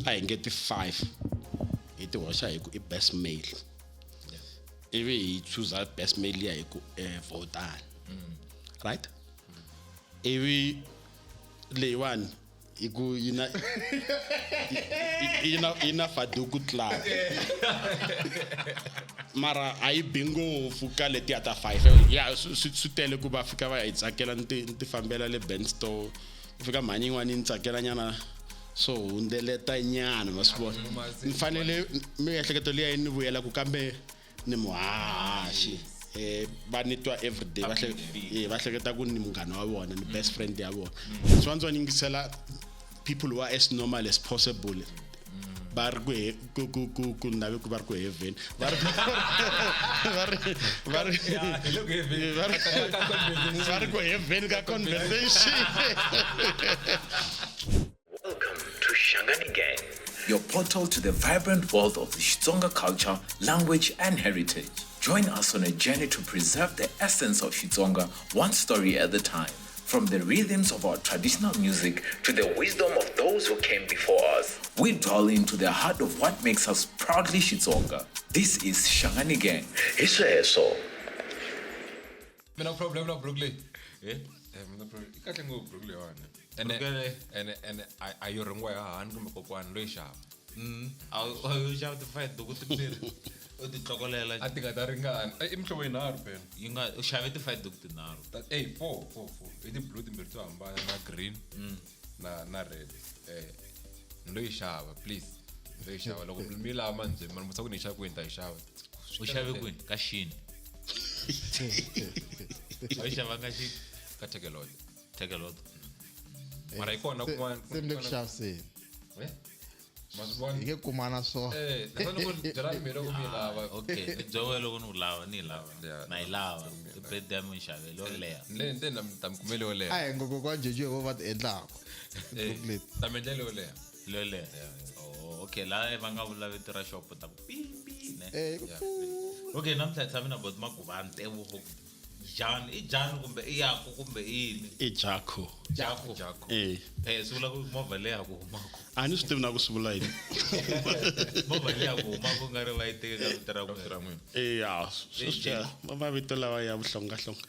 A hi nge ti 5 hi ti hoxa hi ku i best male, ivi hi choosa best male liya hi ku votana, right? Ivi leyiwani hi ku yi na Faduku Club, mara a yi bi ngopfu ka letiya ta five. Ya, swi tele ku va fika va ya yi tsakela. Ni ti fambela le band store, ku fika mhani yin'wana yi ni tsakela nyana, swo hundzeleta nyana, ma swi vona. Ni fanele miehleketo liya yi ni vuyela ku kambe ni muhaxi, va ni twa everyday, va hleketa ku ni munghana wa vona, ni best friend ya vona. Swi antswa ni yingisela people who are as normal as possible, va ri ku ku nave ku va ri ku heaven, va ri ku heaven ka conversation. Welcome to Shangani Gang, your portal to the vibrant world of the Xitsonga culture, language, and heritage. Join us on a journey to preserve the essence of Xitsonga one story at a time. From the rhythms of our traditional music to the wisdom of those who came before us, we dwell into the heart of what makes us proudly Xitsonga. This is Shangani Gang. Hisweswo. Mina problem na Brooklyn. Eh? Eh, mina problem i kahle ngopfu Brooklyn yona. Ene Brooklyn. Ene a yo rhungiwa hi hahani kumbe kokwani loyi xava. A wu xava ti-five duku timbirhi u ti tlokolela? A ti nga ta ringana. I mihlovo yinharhu phela. Yi nga u xave ti-five duku tinharhu? Ey, four, four, four. I ti-blue timbirhi to hambana na green na red. Ni lo yi xava, please. Ni lo yi xava. Loko mi lava manjhe, mani musa ku ni yi xava kwini, ta yi xava. U xave kwini? Ka Shein? A yi xavanga Shein? Ka Takealot. Takealot. Mara yi kona kun'wana. Se mi le ku xaviseni. Eh? Ma swi vona? Hi nge kumana swona. Eh, naswona ku byela mina loko mi yi lava. Okay, ni bya loko ni ku lava, ni yi lava. Yeah. Na yi lava i birthday ya mi xavele yo leha. Ni le ta mi kumela yo leha. A hi ngokokwa Jeje vo va ti endlaka Eh, leti. ta mi endlela yo leha. Leyo leha. Oh, okay, laha va nga vula vito ra xopo ta ku pi pi ne? Eh. Okay, namuntlha hi tshame na bot Maguvani Tebogo Jan, i Jan kumbe i Yaku kumbe i yini? I Jaco. Jaco. Jaco. Eh. Eh, swi vula ku movha leyi ya ku humaka. A ni swi tivi na ku swi vula yini. Movha leyi ya ku humaka nga ri va yi teke ka vito ra Vito ra n'wina. Eh, ya, swi mavito lawa ya vuhlongahlonga.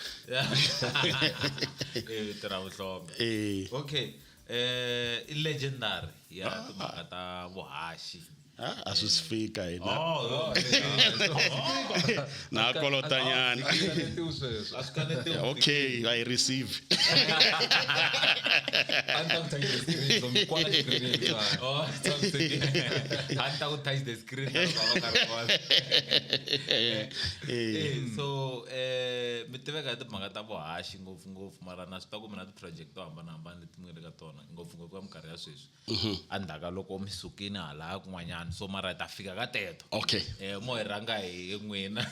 I vito ra vuhlonga. Eh. Okay, i legendary ya timhaka ta vuhaxi. Ah, a swi si fika hina. Oh. Na kolotanyana. Kanetiwi sweswo. A swi kanetiwi. Okay, I receive. A ni ta ku touch the screen, so mi kwala screen. Oh, a ni ta ku touch the screen na loko va nga ri kona. Eh. So mi tiveka hi timhaka ta vuhaxi ngopfungopfu, mara na swi ta ku mi na ti-project to hambanahambana leti mi nga le ka tona, ngopfungopfu ka minkarhi ya sweswi, endzhaku ka loko mi sukile halaya kun'wanyana. So mara hi ta fika ka teto. Okay. Mo hi rhanga hi n'wina.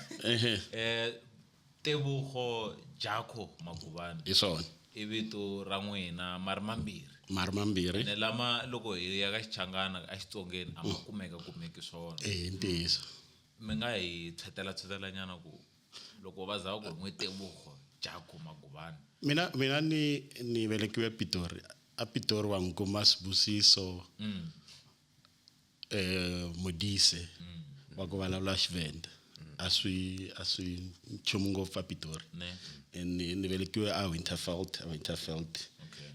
Tebogo Jaco Maguvani. Hi swona. I vito ra n'wina mari mambirhi? Mari mambirhi. Ene lama loko hi ya ka Xichangana, eXitsongeni a ma kumeka kumeki swona. Eh, ntiyiso. Mi nga hi tshwetela tshwetela nyana ku loko va za ku n'wi Tebogo Jaco Maguvani? Mina ni velekiwe Pitori. A Pitori wa n'wi kuma Sibusiso Modise wa ku vulavula Xivenda. A swi nchumu ngopfu a Pitori. Ne. Ni velekiwe a Winterveld, a Winterveld.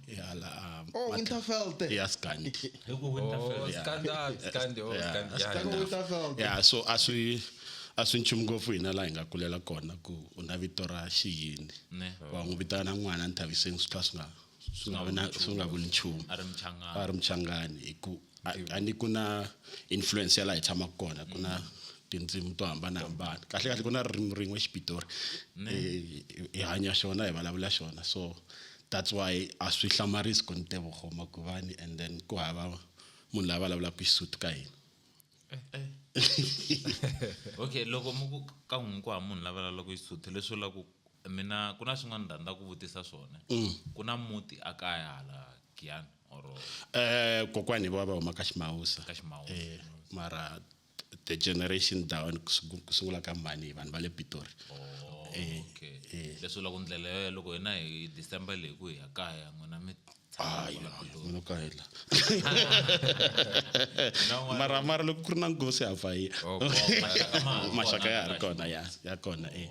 Ya la Oh, Winterveld. Ya Scandi. Hi ku Winterveld. Oh, Scandi, Scandi, oh, Yeah, Scandi. Yeah, Scandi. yeah. Winterveld. Yeah, so a swi nchumu ngopfu hina laha hi nga kulela kona ku u na vito ra xiyini. Ne. Wa n'wi vitana n'wana Nthaviseni, swi tlha swi nga vi na, swi nga vuli nchumu. A ri Muchangani. A ri Muchangani hi ku a ni ku na influence ya laha hi tshamaka kona, ku na tindzimi to hambanahambana. Kahle kahle ku na ririmi rin'we, Xipitori. Hi hanya xona, hi vulavula xona, so that's why a swi hlamarisi ku ni Tebogo Maguvani and then ku hava munhu la vulavulaka Xisuthu ka hina. Okay, loko mi ku ka n'wina ku hava munhu la vulavulaka Xisuthu, leswi vula ku mina ku na swin'wana ni rhandza ku vutisa swona. Ku na muti a kaya hala Giyani or? Kokwani va va huma ka Ximawusa. Ka Ximawusa. Mara the generation down, ku sungula ka mhani, vanhu va le Pitori. Oh, Eh, okay. Eh. Leswi vula ku ndlela yoyo loko hina hi December leyi ku hi ya kaya n'wina mi Hayi, mina ka hela. Na un'wana- Mara loko ku ri na nkosi ha fa yi. Oh, maxaka ma ha ri Maxaka ya ha ri kona kona ya ya kona eh.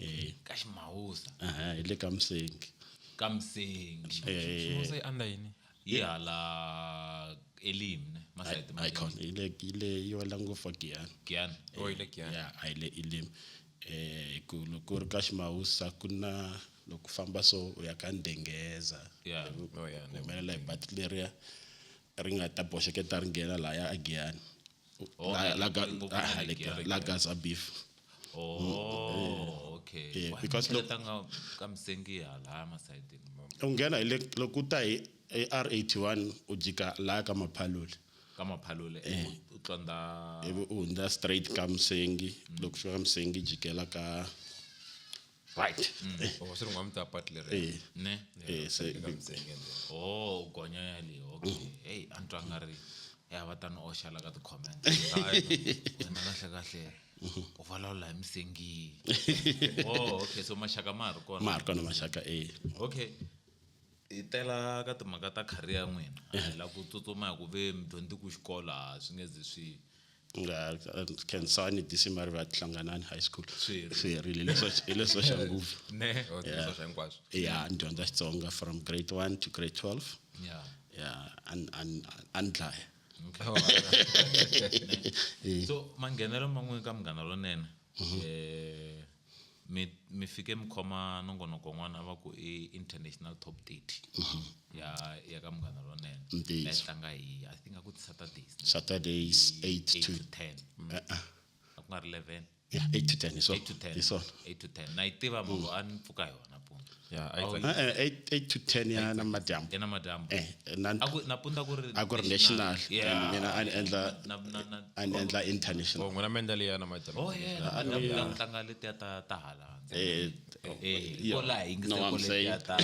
Eh. Ka Ximawusa. Aha, hi le ka Msengi. Ka Msengi. Eh, Ximawusa yi under yini? Yi hala Elim ne masayiti ma icon hi le hi le yi wela ngopfu a Giyani. Giyani. Oh, yi le Giyani. Ya, a yi le Elim. Eh, ku loko ku ri ka Ximawusa ku na loko u famba so u ya ka Ndengeza. Yeah. Ivi Oh, yeah, u humelela hi patu leriya ri nga ta boxeketa ri nghena lahaya a Giyani. Oh, La ngopfu na le Giyani. la Gaza beef. Oh, okay. Yeah, Why because mi loko- hleketa nga ka Msengi hala masayitini. U nghena hi le loko u ta hi R81 u jika laha ka Maphalule. Ka Maphalule u tlonda Ivi u hundza straight ka Msengi, loko fika Msengi jikela ka right. Oh, swi ri n'wa mi ta patu leri. Eh, ne. eh, se Ka Msengi and then. Oh, u gonya yaleyo. Okay. Hey, a ni twa nga ri ya va ta ni oxa la ka ti-comment. Wena kahle kahle u vulavula hi Msengi. Oh, okay. So maxaka ma ha ri kona. ma ha ri kona maxaka eh. Okay. Hi tela ka timhaka ta career ya n'wina. A hi la ku tsutsuma hi ku ve mi dyondzi ku xikolo a swi nge zi swi Nga Khensani DC Marivate Hlanganani High School. Swi herile. Swi herile leswo hi leswo xa nguvu. ne. Oh, leswo swa hinkwaswo. Yeah, ni dyondza Xitsonga from grade 1 to grade 12. Yeah. Yeah, an an dlaya. Oh, So manghenelo man'we ka Munghana Lonene mi fike mi khoma nongonoko wun'wana a va ku i International Top 30 ya ka Munghana Lonene. Ntiyiso. A yi tlanga hi I think a ku ti Saturdays. Saturdays 8 8 to to 10. A ku nga ri 11. Yeah, 8 to 10 hi swona. 8 to 10. Hi swona. 8 to 10. Na yi tiva mhaka a ni pfuka hi yona mpundzu. Yeah, a yi Oh, tsakisa. Eh, eh, 8 to 10 ya namadyambu. Ya namadyambu. Eh, na A ku nampundzu a ku ri a ku ri national. Yeah. Mina a ni endla Na a ni endla international. Oh, n'wina mi endla liya namadyambu. Oh yeah, namadyambu la ku tlanga letiya ta hala hansi. Eh, Eh, yeah. ko laha hi Know what I'm yingisele saying? letiya ta.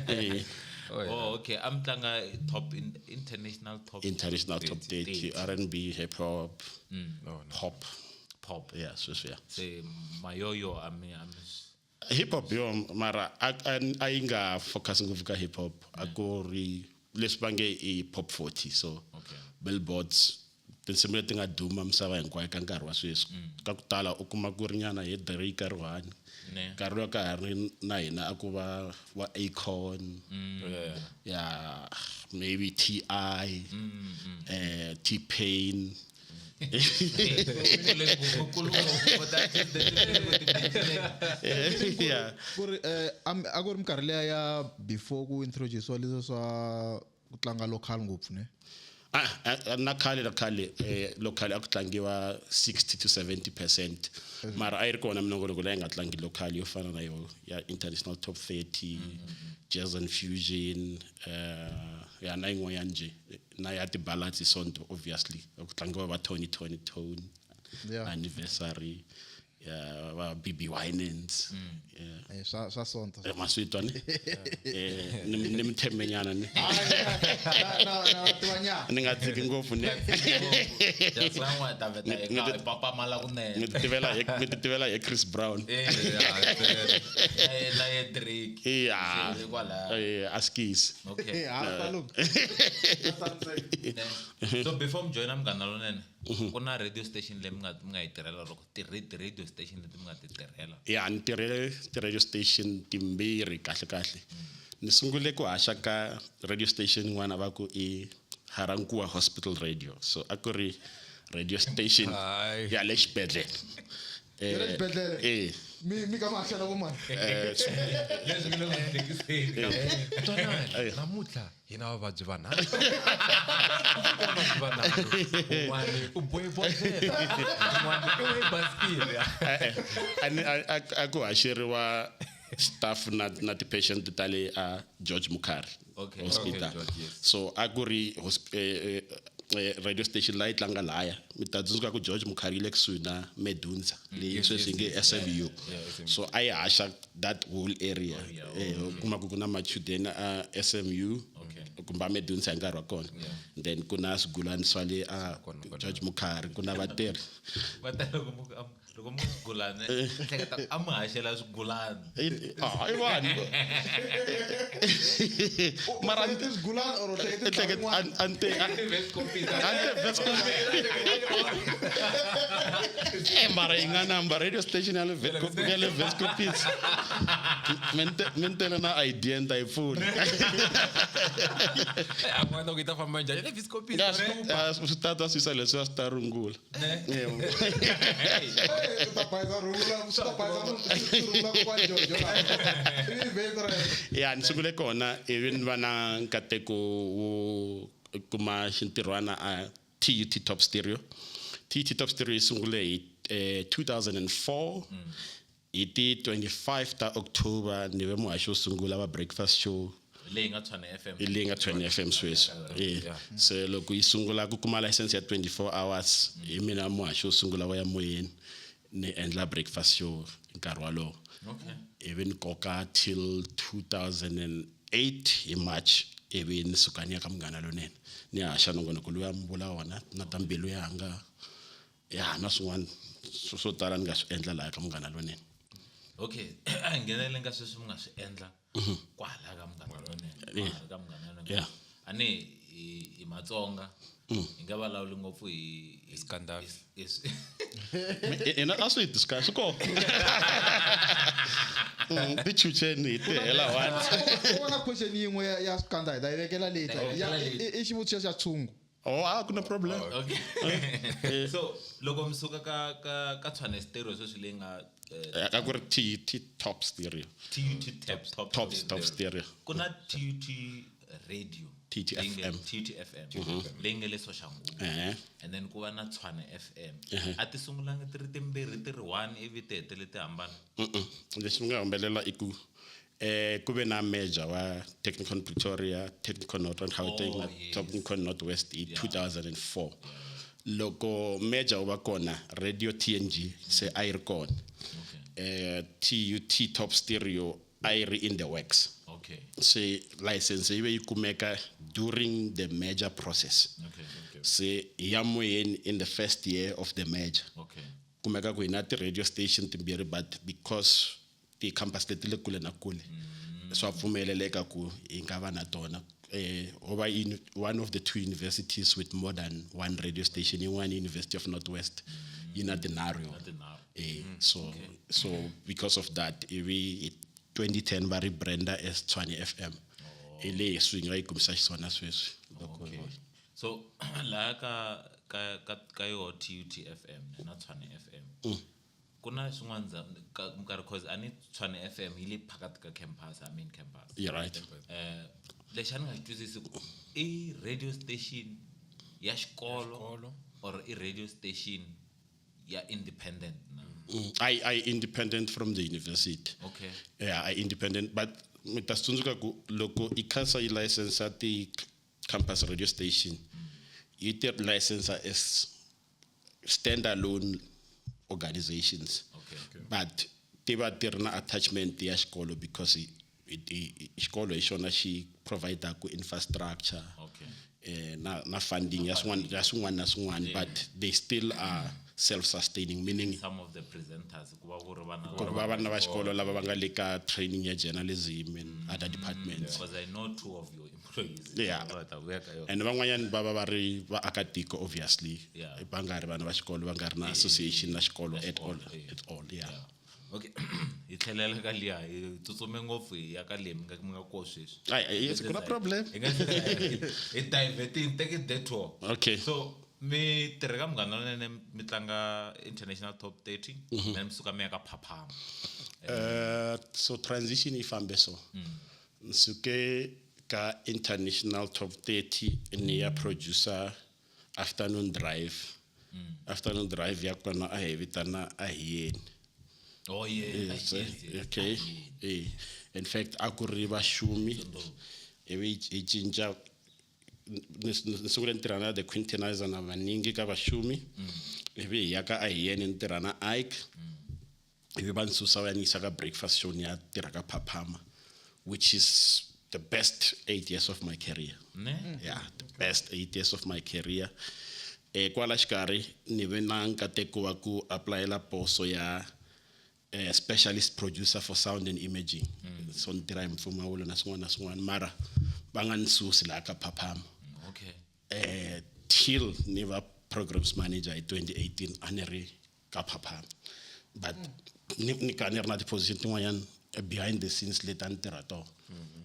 Eh, Oh, yeah. Oh, okay. I'm tlanga top international top international top 30, R&B, hip hop, No, no. pop. pop. Yeah, sweswiya. Se mayoyo ami Hip hop yo mara a yi nga focus ngopfu ka hip hop a ku ri leswi va nge i pop 40 so Okay. billboards tinsimu leti nga duma misava hinkwayo ka nkarhi wa sweswi ka ku tala u kuma ku ri nyana hi Drake a ri one Ne. nkarhi lowu ka ha ri na hina a ku va wa Akon Yeah. ya maybe Ti eh T-Pain yeah Ku ri a ku ri minkarhi liya ya before ku introduce-iwa leswi swa ku tlanga local ngopfu ne. Ah, ah, na khale na khale eh local a ku tlangiwa 60 to 70% mara a yi ri kona minongonoko leyi nga tlangi local yo fana na yo ya international top 30 jazz and fusion ya na yin'wanyana njhe na ya ti-ballads hi sonto obviously a ku tlangiwa va Tony Tony Tone Yeah. anniversary ya va BB Winans yeah. Eh, swa sonto. Eh, maswitwa ni eh ni mi thembenyana ni Na na tiva nyana. ni nga dziki ngopfu ni papamala kunene mi ti tivela hi Chris Brown na ye Drake yeah Se kwalaya. eh askis Okay. Eh, ha saluk. Ne. So before mi joina Munghana Lonene ku na radio station leyi mi nga yi tirhela loko ti-radio station leti mi nga ti tirhela. ya ni tirhele ti-radio station timbirhi kahle kahle ni sungule ku haxa ka radio station yin'wana va ku i Harankuwa Hospital Radio so a ku ri radio station Hayi. ya le xibedhlele Ya le xibedhlele? eh Mi ka mahaxela vo mani? Leswi mi le ku hlekiseni ka Twanani, namuntlha hi na vavabyi vanharhu. Vavabyi vanharhu. Un'wani u bohe bodlhela, un'wani u we basikiri. A ku haxeriwa staff na ti-patient ta le a George Mukhari Okay. Hospital. Okay, George, yes. So a ku ri radio station laha yi tlanga lahaya mi ta tsundzuka ku George Mukhari yi le kusuhi na Medunsa leyi sweswi yi nge SMU. So a yi haxa that whole area. U kuma ku ku na machudeni a SMU kumbe a Medunsa hi nkarhi wa kona, then ku na swigulani swa le a George Mukhari, ku na vatirhi. Va ta loko loko mi swigulana. swigulani hleketa a mi haxela swigulani. Ah, i vanhu mara Hlekete swigulani or hlekete hleketa ante ante Eh mara yi nga namba radio station ya le ya le Veskopits. Mi ni tele na idea ni ta yi pfuna. A n'wana ku yi ta famba njhani le Veskopits. Ya, swi ta swisa leswi a swi ta rungula. Yebo. U ta bayiza rungula, swi ta bayiza rungula kokwana Jojo la. I vhesi ra yena. Ya ni sungule kona ivi ni va na nkateko wo kuma xintirhwana a TUT Top Stereo. TUT Top Stereo yi sungule hi 2004 hi ti 25 ta October ni ve muhaxi wo sungula va breakfast show leyi nga Tshwane FM. Leyi nga Tshwane FM sweswi. Se loko yi sungula ku kuma license ya 24 hours hi mina muhaxi wo sungula wa ya moyeni ni endla breakfast show nkarhi walowo. Okay. Ivi ni koka till 2008 hi March ivi ni suka ni ya ka Munghana Lonene ni haxa nongonoko luya mi vula wona na ta mbilu yanga ya na swin'wana swo tala ni nga swi endla laha ka Munghana Lonene. Okay, a hi ngheneleni ka sweswi mi nga swi endla kwala ka Munghana Lonene, kwala ka Munghana Lonene. A ni hi Matsonga hi nga vulavuli ngopfu hi Scandal. Hina a swi hi discuss swi kona. Ti chucheni hi ti hela one. U vona question yin'we ya Scandal hi ta yi vekela later. Ta yi vekela later. I xivutiso xa tshungu. Oh, a ku na problem. Okay. So loko mi suka ka Tshwane Stereo sweswi leyi nga A ku ri TUT Top Stereo. TUT Top Top Top Stereo. Ku na TUT Radio. TUT FM. TUT FM. Leyi nga le Soshanguve. And then ku va na Tshwane FM. A ti sungulanga ti ri timbirhi ti ri one ivi ti hetele ti hambana. Lexi nga humelela i ku ku ve na merger wa Technikon Pretoria, Technikon Northern Gauteng na Technikon North West hi 2004. Loko merger wu va kona Radio TNG se a yi ri kona. TUT Top Stereo a yi ri in the works. Okay. Se license yi ve yi kumeka during the merger process. Okay. Se hi ya moyeni in the first year of the merger. Okay. Kumeka ku hi na ti-radio station timbirhi but because ti-campus leti le kule na kule swa pfumeleleka ku hi nga va na tona. Ho va one of the two universities with more than one radio station. Yin'wana University of North West yi na tinharhu yona. Tinharhu. So because of that ivi hi 2010 va rebranda as Tshwane FM. Hi leyi swi nga yi kumisa xiswona sweswi. Okay. So laha ka yo TUT FM na Tshwane FM. Ku na swin'wana ka minkarhi cause a ni Tshwane FM yi le phakathi ka campus, I mean campus. You're right. Lexi a ni nga xi twisisi ku i radio station ya xikolo or i radio station ya independent na? I independent from the university. Okay. Yeah, I independent, but mi ta tsundzuka ku loko ICASA yi license ti campus radio station, yi ti license as standalone organizations. Okay. But ti va ti ri na attachment ya xikolo because xikolo hi xona xi provide ku infrastructure. Okay. Na funding ya swin'wana na swin'wana, but they still are self-sustaining, meaning some of the presenters ku va ku ri vana ku va vana va xikolo lava va nga le ka training ya journalism and other departments. Because I know two of your employees. Yeah. Va ta vuya ka yona. And van'wanyana va va va ri vaakatiko obviously. Yeah. Va nga ri vana va xikolo, va nga ri na association na xikolo at all, yeah. at all, yeah. Yeah. Okay. Hi tlhelela ka liya, hi tsutsume ngopfu hi ya ka leyi mi nga ko sweswi. Ai, ai, yes, ku na problem. Hi nga hi diverting, take it detour. Okay. So mi tirha ka Munghana Lonene, mi tlanga International Top 30, then mi suka mi ya ka Phaphama. So transition yi fambe so. Ni suke ka International Top 30 ni ya producer Afternoon Drive. Afternoon Drive ya kona a hi vitana a hi yeni. Oh, yeah. Yes, Yes, yes. okay. In fact, a ku ri vaxumi. Ivi hi cinca, ni sungule ni tirha na The Quintinizer na vanyingi ka vaxumi. Ivi hi ya ka a hi yeni ni tirha na Ike. Ivi va ni susa va ni yisa ka breakfast show ni ya tirha ka Phaphama, which is the best 8 years of my career. Ne? Yeah, the best 8 years of my career. Kwala xikarhi ni ve na nkateko wa ku aplayela poso ya Specialist producer for sound and imaging. So ni tirha hi mpfumawulo na swin'wana na swin'wana, mara va nga ni susi laha ka Phaphama. Till ni va programs manager hi 2018, a ni ri ka Phaphama, but ni ka ni ri na ti-position tin'wanyana behind the scenes leti a ni tirha tona.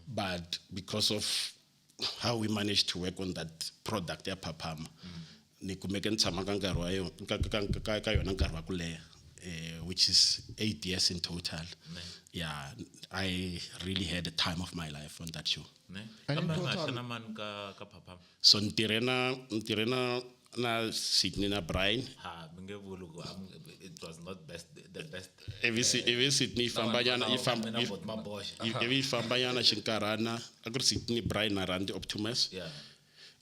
But because of how we managed to work on that product ya Phaphama, ni kumeke ni tshama ka nkarhi wa yona ka yona nkarhi wa ku leha, which is 8 years in total. Yeah, I really had the time of my life on that show. Ne? And in Kambe mi nga total- xana mani ka Phaphama? So ni tirhe na Sydney na Brian. Ha, mi nge vuli ku it was not best, the best. Ivi Sydney yi fambanyana, yi famba Mina bot maboxa. Ivi yi fambanyana xinkarhana. A ku ri Sydney, Brian na Randy Optimus.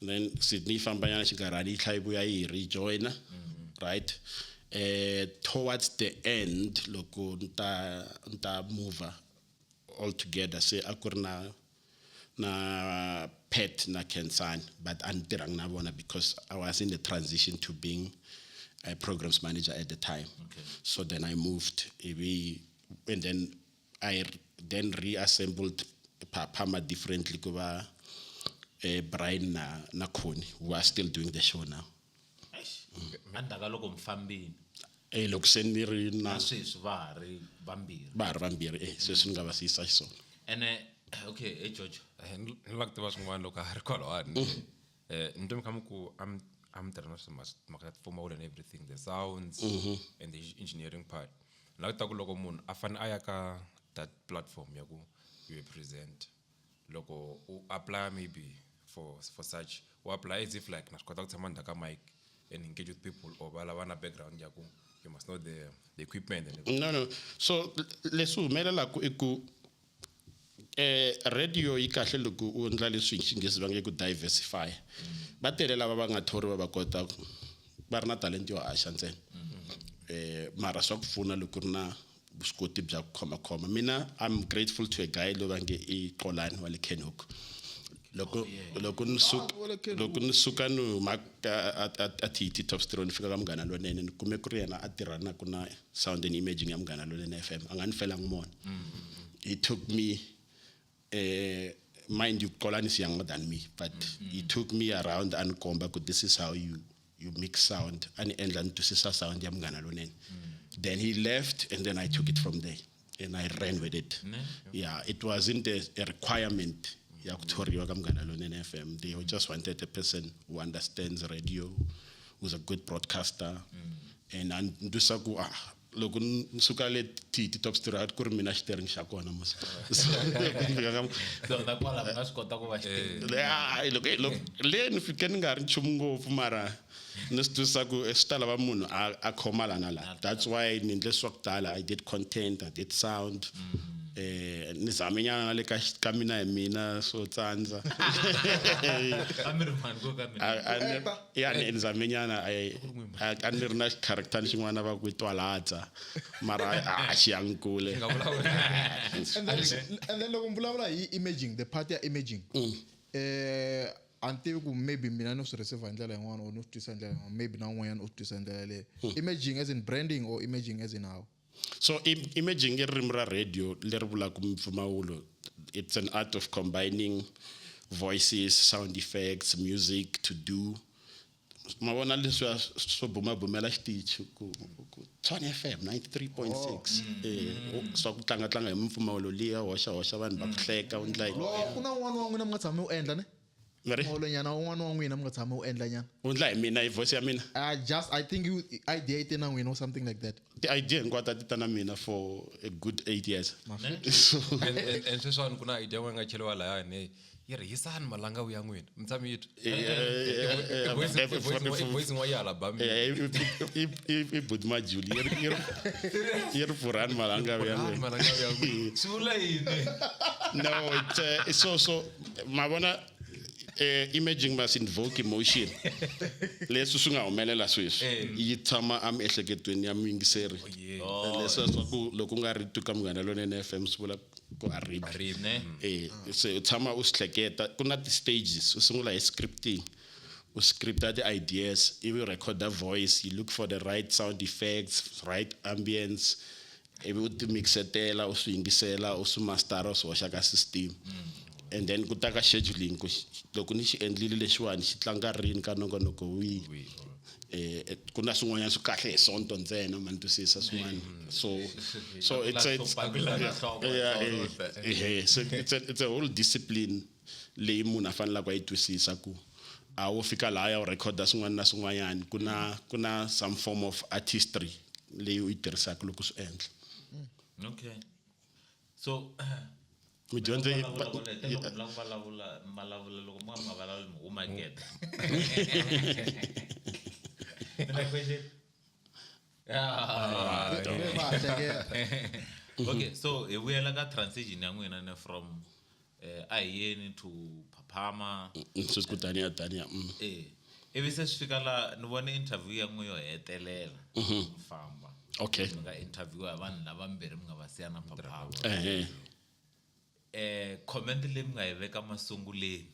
Then Sydney yi fambanyana xinkarhana, yi tlhela yi vuya yi hi rejoina, right? Towards the end, loko ni ta move all together, se a ku ri na Pet na Kensan, but a ni tirhangi na vona because I was in the transition to being a programs manager at the time. So then I moved ivi, and then I then reassembled Phaphama differently, ku va Brian na Connie, who are still doing the show now. Eish. Endzhaku ka loko mi fambini? Loko se ni ri na Na sweswi va ha ri vambirhi? Va ha ri vambirhi, sweswi ni nga va siyisa xiswona. Ene okay, hey George. Ni lava ku tiva swin'wana loko a ha ri kwalawani. Ni twa mi kha mi ku a mi tirha na timhaka ta mpfumawulo and everything, the sounds and the engineering part. Ni lava ku tiva ku loko munhu a fane a ya ka that platform ya ku you represent, loko u apply maybe for such, u apply as if like na swi kota ku tshama ndzhaku ka mic and engage with people, or va lava na background ya ku you must know the equipment and everything? No, so leswi humelelaka i ku radio yi kahle loko u endla leswi hi Xinghezi va nge ku diversify. Va tele lava va nga thoriwa va kota va ri na talent yo haxa ntsena, mara swa ku pfuna loko ku ri na vuswikoti bya ku khomakhoma. Mina, I'm grateful to a guy loyi va nge i Xolani wa le Kenhook. Loko ni suka, wa le Kenhook. loko ni suka ni huma a TT Top Stereo, ni fika ka Munghana Lonene, ni kume ku ri yena a tirhanaka na sound and imaging ya Munghana Lonene FM. A nga ni felanga mona. He took me, mind you, Xolani is younger than me, but he took me around and komba ku this is how you mix sound, and endla ni twisisa sound ya Munghana Lonene. Then he left, and then I took it from there and I ran with it. Yeah, it wasn't a requirement ya ku thoriwa ka Munghana Lonene FM. They just wanted a person who understands radio, who's a good broadcaster. And ni twisa ku ah, loko ni suka le TT Top Stereo, a ku ri mina xitering xa kona mos. So, loko ni fika So na kwala mi nga swi kota ku va xitiri? Le loko le ni fike ni nga ri nchumu ngopfu, mara ni swi twisisa ku swi ta lava munhu a khoma la na la. That's why ni endle swa ku tala. I did content, I did sound, ni zame nyana na le ka mina hi mina swo tsandza. A mi ri mani ko ka mina? Ya, ni zame nyana. A ni ri na character xin'wana va ku i Twalatsa, mara a xi yangi kule. And then loko mi vulavula hi imaging, the part ya imaging, a ni tivi ku maybe mina no swi receive hi ndlela yin'wana or no swi twisa hi ndlela yin'wana, maybe na un'wanyana u swi twisa hi ndlela yaleyo. Imaging as in branding or imaging as in how? So imaging i ririmi ra radio leri vulaka mimpfumawulo. It's an art of combining voices, sound effects, music to do, mavona leswiya swo bumabumela xitichi ku Tshwane FM 93.6, swa ku tlangatlanga hi mimpfumawulo liya, hoxa hoxa vanhu va ku hleka, u ndla yini. Lo ku na un'wana wa n'wina mi nga tshami u endla ne? Mari? Nyana un'wana wa n'wina mi nga tshami u endla nyana. U ndla hi mina, hi voice ya mina? Just I think you idea yi te na n'wina or something like that. Ti-idea hinkwato a ti ta na mina for a good 8 years. So, And sweswiwani ku na idea yin'wana nga cheliwa lahayani, yi ri hisani malanga ya n'wina, mi tshame yi twa? I voice yin'wana yi hala bami. I buti Majuli, yi ri pfurhani malanga ya Pfurhani malanga ya n'wina. Swi vula yini? No, it's so mavona, imaging must invoke emotion. Leswi swi nga humelela sweswi yi tshama emiehleketweni ya muyingiseri, leswi swa ku loko u nga ri twi ka Munghana Lonene FM, swi vula ku a ribi. Ne. Se u tshama u swi hleketa. Ku na ti-stages. U sungula hi scripting, u scripta ti-ideas, ivi u recorda voice, you look for the right sound effects, right ambience. Ivi u ti mixetela u swi yingisela u swi mastera u swi hoxa ka system. And then ku ta ka scheduling ku loko ni xi endlile lexiwani xi tlanga rini ka nongonoko wihi. Ku na swin'wanyana swi kahle hi sonto ntsena ma ni twisisa swin'wana. So it's a, it's, yeah, so it's a whole discipline leyi munhu a faneleke a yi twisisa ku a wo fika laha ya u rhekhoda swin'wana na swin'wanyana ku na some form of artistry leyi u yi tirhisaka loko swi endla. Okay, so mi dyondze vulavula vulavula malavula loko mo nga vulavuli mi huma gede. Mina question. Yeah. Ve va hleketa. Okay, so hi vuyela ka transition ya n'wina ne from ahiyeni to Phaphama. Sweswi ku Daniel Daniel. Ivi se swi fika la ni vone interview ya n'we yo hetelela mi famba. Mi nga interviewa hi vanhu lavambirhi mi nga va siya na Phaphama. Comment leyi mi nga yi veka masunguleni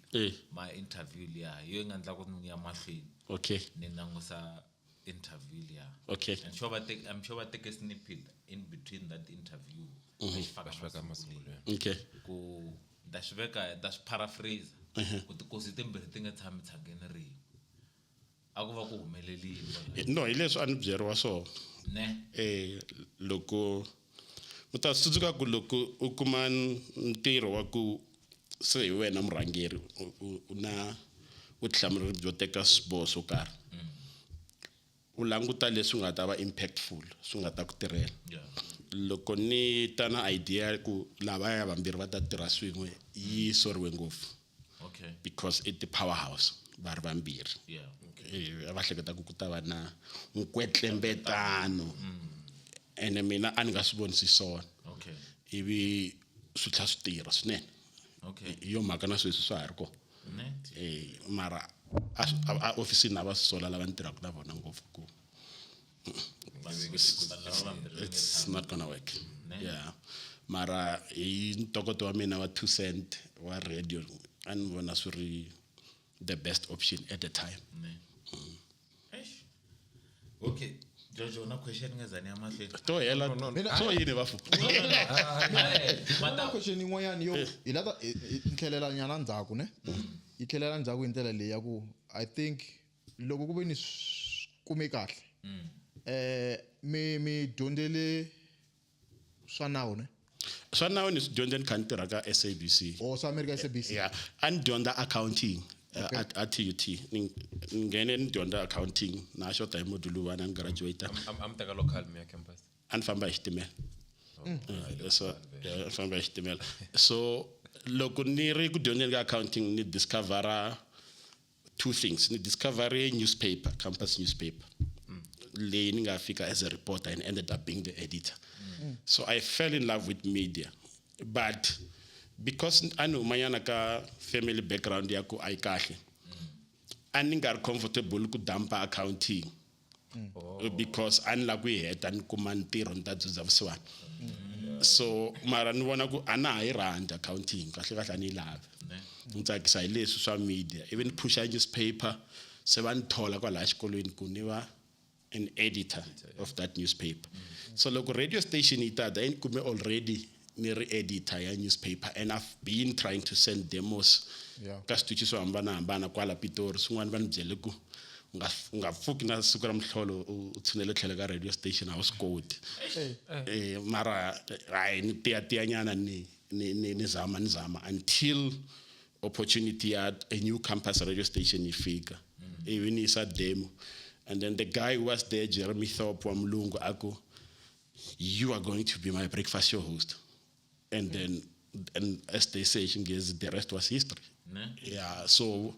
ma interview liya hi yo yi nga endla ku ni ya mahlweni ni langusa interview liya. I'm sure va teke snippet in between that interview va xi faka masunguleni. Ku ni ta swi veka, ni ta swi paraphrase ku tikosi timbirhi ti nga tshami tshangeni rin'we, a ku va ku humelelile kwalaho. No, hi leswi a ni byeriwa swona. Ne. Loko u ta swi tsundzuka ku loko u kuma ntirho wa ku se hi wena murhangeri u na vutihlamuleri byo teka swiboho swo karhi, u languta leswi nga ta va impactful, swi nga ta ku tirhela. Loko ni ta na idea ku lavaya vambirhi va ta tirha swin'we, yi soriwe ngopfu. Because i ti-powerhouse va ri vambirhi. A va hleketa ku ku ta va na nkwetlembetano ene mina a ni nga swi vonisi swona. Ivi swi tlhela swi tirha swinene. Hi yo mhaka na sweswi swa ha ri kona. Ne. Mara a ofisini a va swi sola lava ni tirhaka na vona ngopfu ku it's not gonna work. Yeah, mara hi ntokoto wa mina wa 2 cent wa radio a ni vona swi ri the best option at the time. Ne. Eish. Okay, Jojo, na question nga zani ya mahlweni. To hela so yini vafu? Na question yin'wanyana yo hi lata hi tlhelela nyana ndzhaku ne, yi tlhelela ndzhaku hi ndlela leyi ya ku I think loko ku ve ni swi kume kahle, mi dyondzele swa nawu ne? Swa nawu ni swi dyondze ni kha ni tirha ka SABC. Or swa America SABC? Yeah, a ni dyondza accounting at TUT. Ni nghene ni dyondza accounting na xota hi module one a ni graduate. Am teka local mi ya campus? A ni famba hi xitimela. So yeah, a ni famba hi xitimela. So loko ni ri ku dyondzeni ka accounting ni discovera two things. Ni discover newspaper, campus newspaper leyi ni nga fika as a reporter and ended up being the editor. So I fell in love with media, but because a ni humanyana ka family background ya ku a yi kahle, a ni nga ri comfortable ku dumpa accounting because a ni lava ku yi heta ni kuma ntirho ni ta dzudza vusiwana. So mara ni vona ku a na ha yi rhandzi accounting, kahle kahle a ni yi lavi, ni tsakisa hi leswi swa media. Ivi ni phusha newspaper, se va ni thola kwalaya xikolweni ku ni va an editor of that newspaper. So loko radio station yi tata yi ni kume already ni ri editor ya newspaper and I've been trying to send demos ka switichi swo hambanahambana kwala Pitori. Swin'wana va ni byele ku u nga pfuki na siku ra mihlolo u tshunele tlhelo ka radio station, a wu swi koti. Mara hayi, ni tiyatiyanyana ni zama ni zama until opportunity ya a new campus radio station yi fika. Ivi ni yisa demo and then the guy who was there, Jeremy Thorpe wa mulungu, aku, "You are going to be my breakfast show host." And then, and as they say Xinghezi, the rest was history. Ne. Yeah, so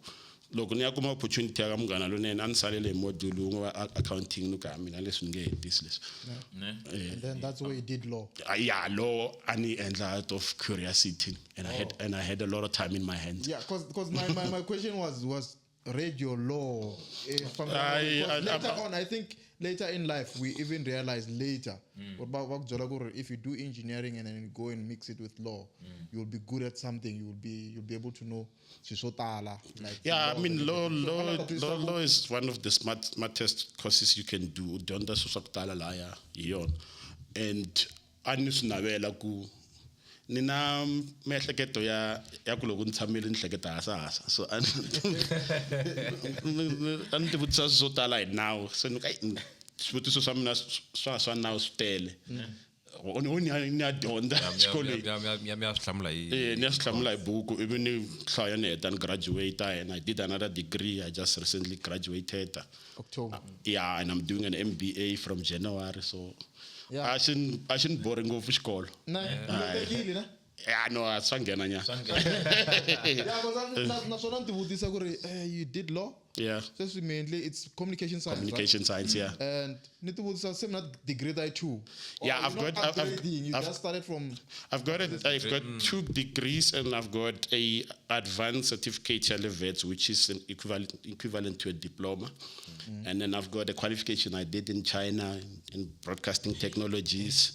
loko ni ya kuma opportunity ya ka Munghana Lonene, a ni salele hi module wun'we wa accounting, ni ku ha mina leswi ni nge hetisi leswi. Ne. And then that's where you did law. Yeah, law a ni endla out of curiosity and I had a lot of time in my hands. Yeah, because my question was radio law. Because later on, I think later in life, we even realized later about what byela ku ri if you do engineering and then you go and mix it with law, you'll be good at something. You'll be able to know swilo swo tala. Like Yeah, I law mean, and law, everything. So, law, I like to law, twisisa law is one of the smartest courses you can do. U dyondza swilo swa ku tala laya hi yona. And A ni swi navela ku ni na miehleketo ya ku loko ni tshamile ni hleketa hasahasa, so a ni ti vutisa swo tala hi nawu, se ni ku, "Ai, swivutiso swa mina swa nawu swi tele." Ni ya dyondza xikolweni. Mi ya swi hlamula hi Eh, ni ya swi hlamula hi buku, ivi ni hlaya, ni heta, ni graduate, and I did another degree. I just recently graduated. October. Yeah, and I'm doing an MBA from January, so a xi ni bori ngopfu xikolo. Na tekile na. Yeah, no, a swa nghena nyana. Yeah, 'cause naswona ni ti vutisa ku ri you did law. Sweswi mainly it's communication science, right? Communication science, yeah. And ni ti vutisa se mina degree ta yi two. Or Yeah, you're I've not got- upgrading, you I've- just started from I've got it. I've got two degrees and I've got a advanced certificate at, which is an equivalent to a diploma. And then I've got a qualification I did in China in broadcasting technologies.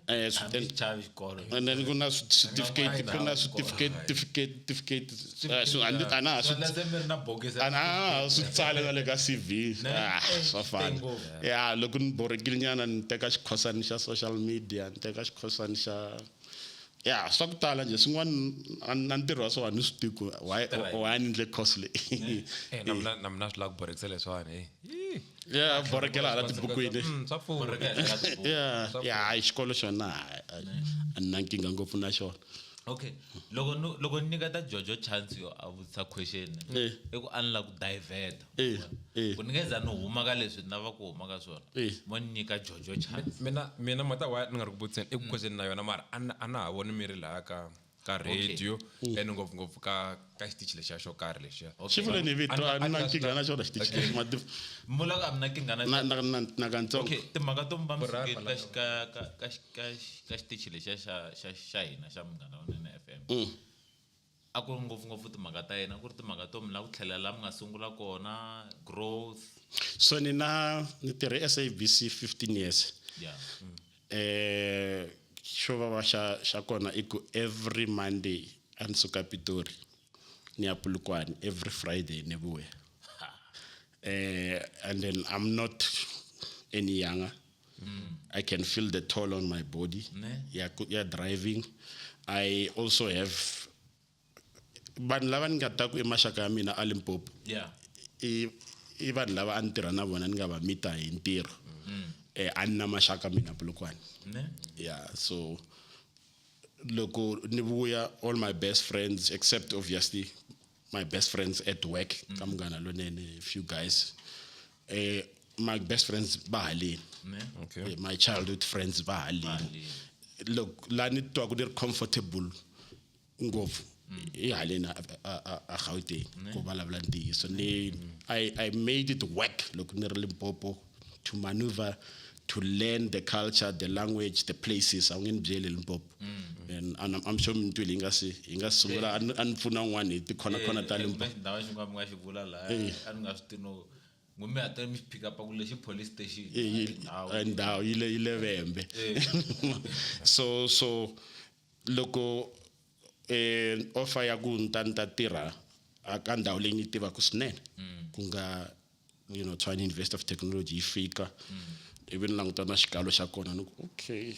Hambi chavi xikolo. And then kuna certificate, kuna certificate. So ana Swi endla se mi ri na bokisi. Ana swi tsale na le ka CV. Ah, swa fana. ngopfu. Ya, loko ni borekile nyana, ni teka xikhosani xa social media, ni teka xikhosani xa, ya, swa ku tala njhe swin'wana na ntirho wa swona a ni swi tivi ku why ni endle course leyi. Eh, na mina swi lava ku borekisa leswiwani, eh. Ih. Ya, borekela hala tibukwini. Swa pfuna. Boreka henhla ka tibuku. Ya, hayi, xikolo xona a ni na nkingha ngopfu na xona. Okay, loko ni nyiketa Jojo chance yo a vutisa question, i ku a ni lava ku divert, ku ni nge za ni huma ka leswi ni lava ku huma ka swona. Mo ni nyika Jojo chance. Mina mata why ni nga ri ku vutiseni i ku question na yona, mara a na ha voni mi ri laha ka radio and ngopfungopfu ka xitichi lexiya xo karhi lexiya. Xi vuleni hi vito, a ni na nkingha na xona xitichi lexi Mi vula ku a mi na nkingha na na katsongo. Okay, timhaka to mi va mi Borha sukile ka xitichi lexiya xa hina xa Munghana Lonene FM, a ku ri ngopfungopfu timhaka ta yena, a ku ri timhaka to mi lava ku tlhelela laha mi nga sungula kona, growth? So ni na ni tirhe SABC 15 years. Xo vava xa kona i ku every Monday a ni suka Pitori ni ya Polokwane, every Friday ni vuya. And then I'm not any younger. I can feel the toll on my body. Ne? Yeah, yeah, driving. I also have vanhu lava ni nga ta ku i maxaka ya mina a Limpopo. I vanhu lava a ni tirha na vona, ni nga va mita hi ntirho. A ni na maxaka mina Polokwane. Ne? Yeah, so loko ni vuya, all my best friends, except obviously my best friends at work, ka Munghana Lonene, few guys, my best friends va haleni. Ne? Okay. My childhood friends va haleni. Haleni. Look, la ni twaku ni ri comfortable ngopfu i haleni a Gauteng, ku vulavula ntiyiso. Ni I made it work loko ni ri Limpopo to maneuver, to learn the culture, the language, the places. A wu nge ni byeli Limpopo. And I'm sure mi twile hi nga sungula a ni pfuna un'wana hi tikhona-khona ta Limpopo. Xindhawu xin'wana mi nga xi vula laha, a ni nga swi tivi no n'wi mi hatla mi xi pick up ku lexi police station. Ndhawu. Ndhawu yi le Vhembe. So loko offer ya ku ni ta tirha a ka ndhawu leyi ni yi tivaka swinene, ku nga Tshwane University of Technology, yi fika, ivi ni languta na xikalo xa kona, ni ku okay.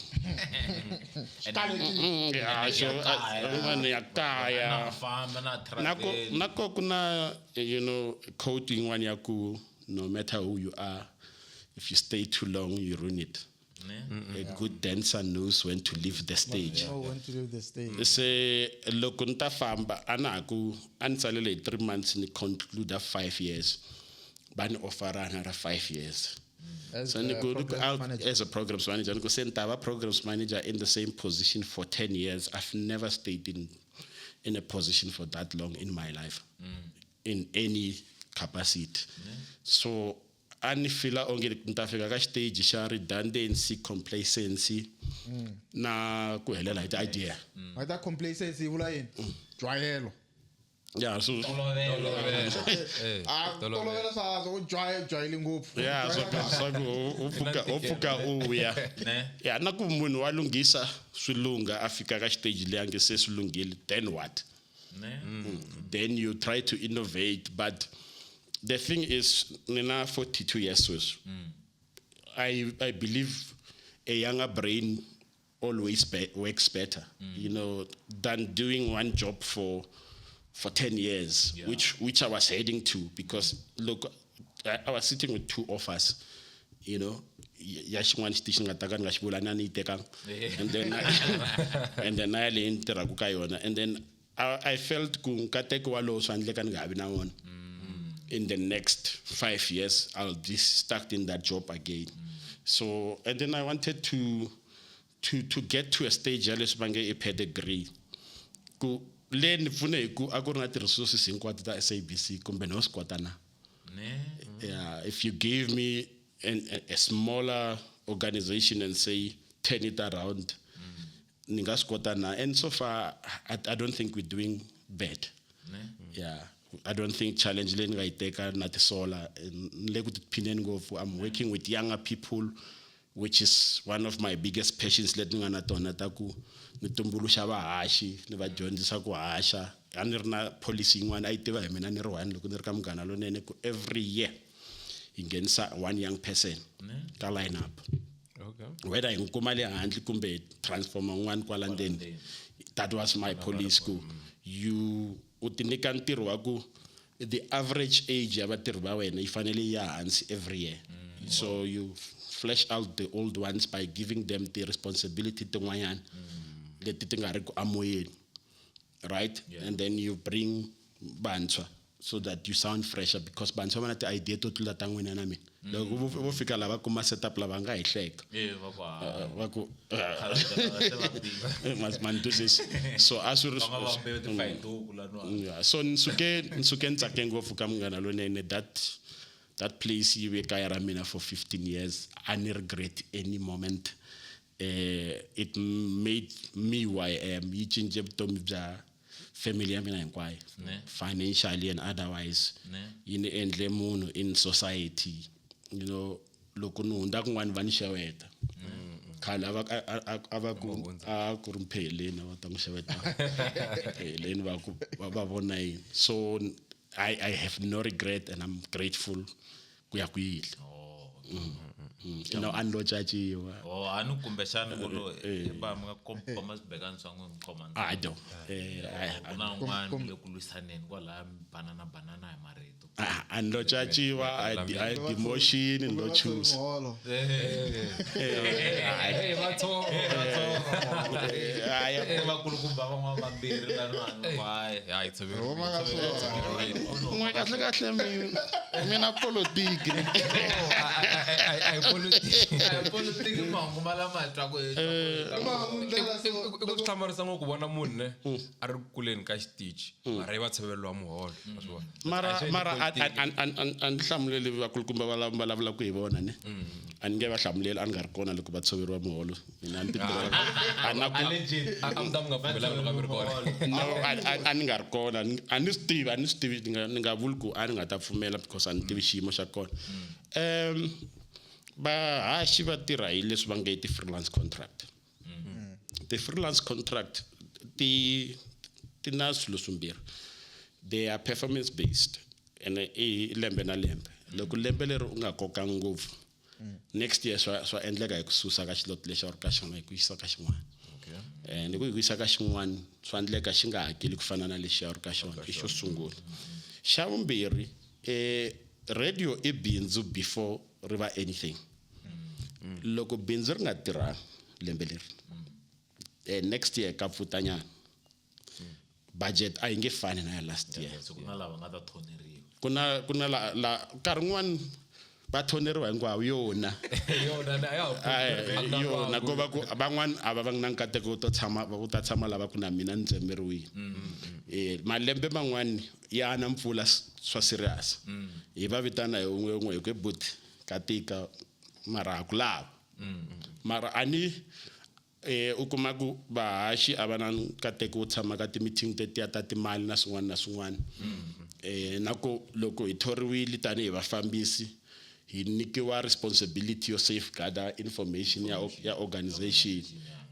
Yeah, so ya kaya. Na famba na Na ko travel. Na ko ku na quote yin'wana ya ku no matter who you are, if you stay too long, you ruin it. Ne? A good dancer knows when to leave the stage. Oh, when to leave the stage. Se loko ni ta famba, a na ha ku a ni tsalele hi 3 months, ni conclude 5 years, va ni offera another 5 years. As So ni a ku programs manager. As a programs manager, ni ku se ni ta va programs manager in the same position for 10 years. I've never stayed in a position for that long in my life, in any capacity. So a ni fila onge ni ta fika ka xiteji xa redundancy, complacency na ku helela hi ti-idea. Right, that complacency yi vula yini? Jwayelo. Yeah, so Eh, Ah, tolovela swaswo, u jwayele ngopfu. Yeah, swa ku u pfuka u ya. Ne? Ya, na ku munhu wa lunghisa swi lungha, a fika ka xiteji leyi a nge se swi lunghile, then what? Ne? Then you try to innovate, but the thing is, nina 42 years sweswi. I believe a younger brain always works better, than doing one job for 10 years, which I was heading to, because look, I was sitting with two offers, ya xin'wana xitichi ni nga ta ka ni nga xi vula na ni yi tekanga, and then na ya leyi ni tirhaka ka yona, and then I felt ku nkateko walowo swa endleka ni nga ha vi na wona in the next 5 years. I'll be stuck in that job again. So and then I wanted to get to a stage ya leswi va nge i pedigree, ku le ni pfune hi ku a ku ri na ti-resources hinkwato ta SABC kumbe no swi kota na. Ne. Yeah, if you gave me a smaller organization and say turn it around, ni nga swi kota na. And so far I don't think we're doing bad. Ne. Yeah, I don't think challenge leyi ni nga yi teka na tisola. Ni le ku tiphineni ngopfu. I'm working with younger people, which is one of my biggest passions leti ni nga na tona, ta ku ni tumbuluxa vahaxi, ni va dyondzisa ku haxa. A ni ri na policy yin'wana a yi tiva hi mina ni ri one loko ni ri ka Munghana Lonene, ku every year hi nghenisa one young person ka line up, whether hi n'wi kuma le handle kumbe hi transforma un'wana kwala ndzeni. That was my policy, ku you u ti nyika ntirho wa ku the average age ya vatirhi va wena yi fanele yi ya hansi every year. So you flesh out the old ones by giving them the responsibility tin'wanyana leti ti nga ri ku amoyeni, right? And then you bring vantshwa so that you sound fresher, because vantshwa va na ti-idea to tlula ta n'wina na mina. Loko vo fika lava kuma setup, lava nga hi hleka. Eh, va ku ha. Va ku Se va busy. Man twisisi. So a swi ri Va nga va mbewu tifayituku laniwa. Yeah, so ni suke ni tsake ngopfu ka Munghana Lonene. That place yi ve kaya ra mina for 15 years. A ni regret any moment. It made me who I am. Yi cince vutomi bya family ya mina hinkwayo, Ne. financially and otherwise. Ne. Yi ni endle munhu in society. Loko ni hundza kun'wana va ni xeweta. Khale a va a va ku a ku ri mpheleni, a va ta n'wi xeweta pheleni, va ku va vona yini. So I have no regret and I'm grateful ku ya ku yile. No, a ni lo caciwa. Oh, a ni kumbexani ku lo va mi nga khoma swibekani swa n'wina mi khoma. I don't Ku na un'wana mi le ku lwisaneni kwalaya, mi banana banana hi marito. A ni lo caciwa, I demotion ni lo choose. Muholo. Hey, vatsongo. Eh, vakulukumba van'wana vambirhi laniwani hayi. Ya, it's a very Roma ka swona. N'we kahle kahle mina politiki. I politiki. Politiki, mahungu ma lama hi twaku hi I ku swi hlamarisa ngopfu ku vona munhu ne a ri ku kuleni ka xitichi, mara yi va tshoveriwa muholo, wa swi vona. Mara A swi endli mara politiki. a ni hlamuleli vakulukumba va lava vulavulaka hi vona ne. A ni nge va hlamuleli, a ni nga ri kona loko va tshoveriwa muholo. Mina ni ti tirhela, a na ku A mi ta mi nga pfumelanga loko a mi ri kona. No, a ni nga ri kona. A ni swi tivi, a ni swi tivi. Ni nga vuli ku a ni nga ta pfumela because a ni tivi xiyimo xa kona. Vahaxi va tirha hi leswi va nge ti-freelance contract. Ti-freelance contract ti na swilo swimbirhi. They are performance based and i lembe na lembe. Loko lembe leri u nga koka ngopfu, next year swa endleka hi ku susa ka xiloti lexi a wu ri ka xona, hi ku yisa ka xin'wana. And ku hi ku yisa ka xin'wana, swa endleka xi nga hakeli ku fana na lexi a wu ri ka xona. I xo sungula. Xa vumbirhi, radio i bindzu before ri va anything. Loko bindzu ri nga tirhanga lembe leri, next year ka pfutanyana, budget a yi nge fani na ya last year. So ku na lava nga ta thoneriwa. Ku na la nkarhi wun'wani va thoneriwa hinkwavo yona. Yona na ya. Ai, yona ko va ku van'wani a va vangi na nkateko wo to tshama wu ta tshama lava ku na mina ni tsemeriwile. Malembe man'wani ya na mpfula swa serious, hi va vitana hi un'we un'we hi ku but ka tika, mara ha ku lava. Mara a ni u kuma ku vahaxi a va na nkateko wo tshama ka ti-meeting tetiya ta timali na swin'wana na swin'wana. Na ku loko hi thoriwile tanihi vafambisi, hi nyikiwa responsibility yo safeguarda information ya organization,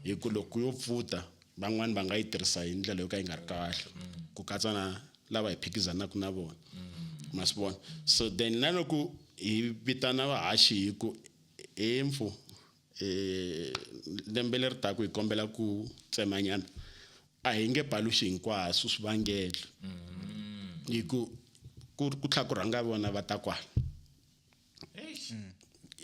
hi ku loko yo pfuta, van'wani va nga yi tirhisa hi ndlela yo ka yi nga ri kahle, ku katsa na lava hi phikizanaka na vona, ma swi vona. So then na loko hi vitana vahaxi hi ku impfu Lembe leri taku hi kombela ku tsemanyana a hi nge paluxi hinkwaswo swivangelo hi ku ku tlhela ku rhanga vona va ta kwala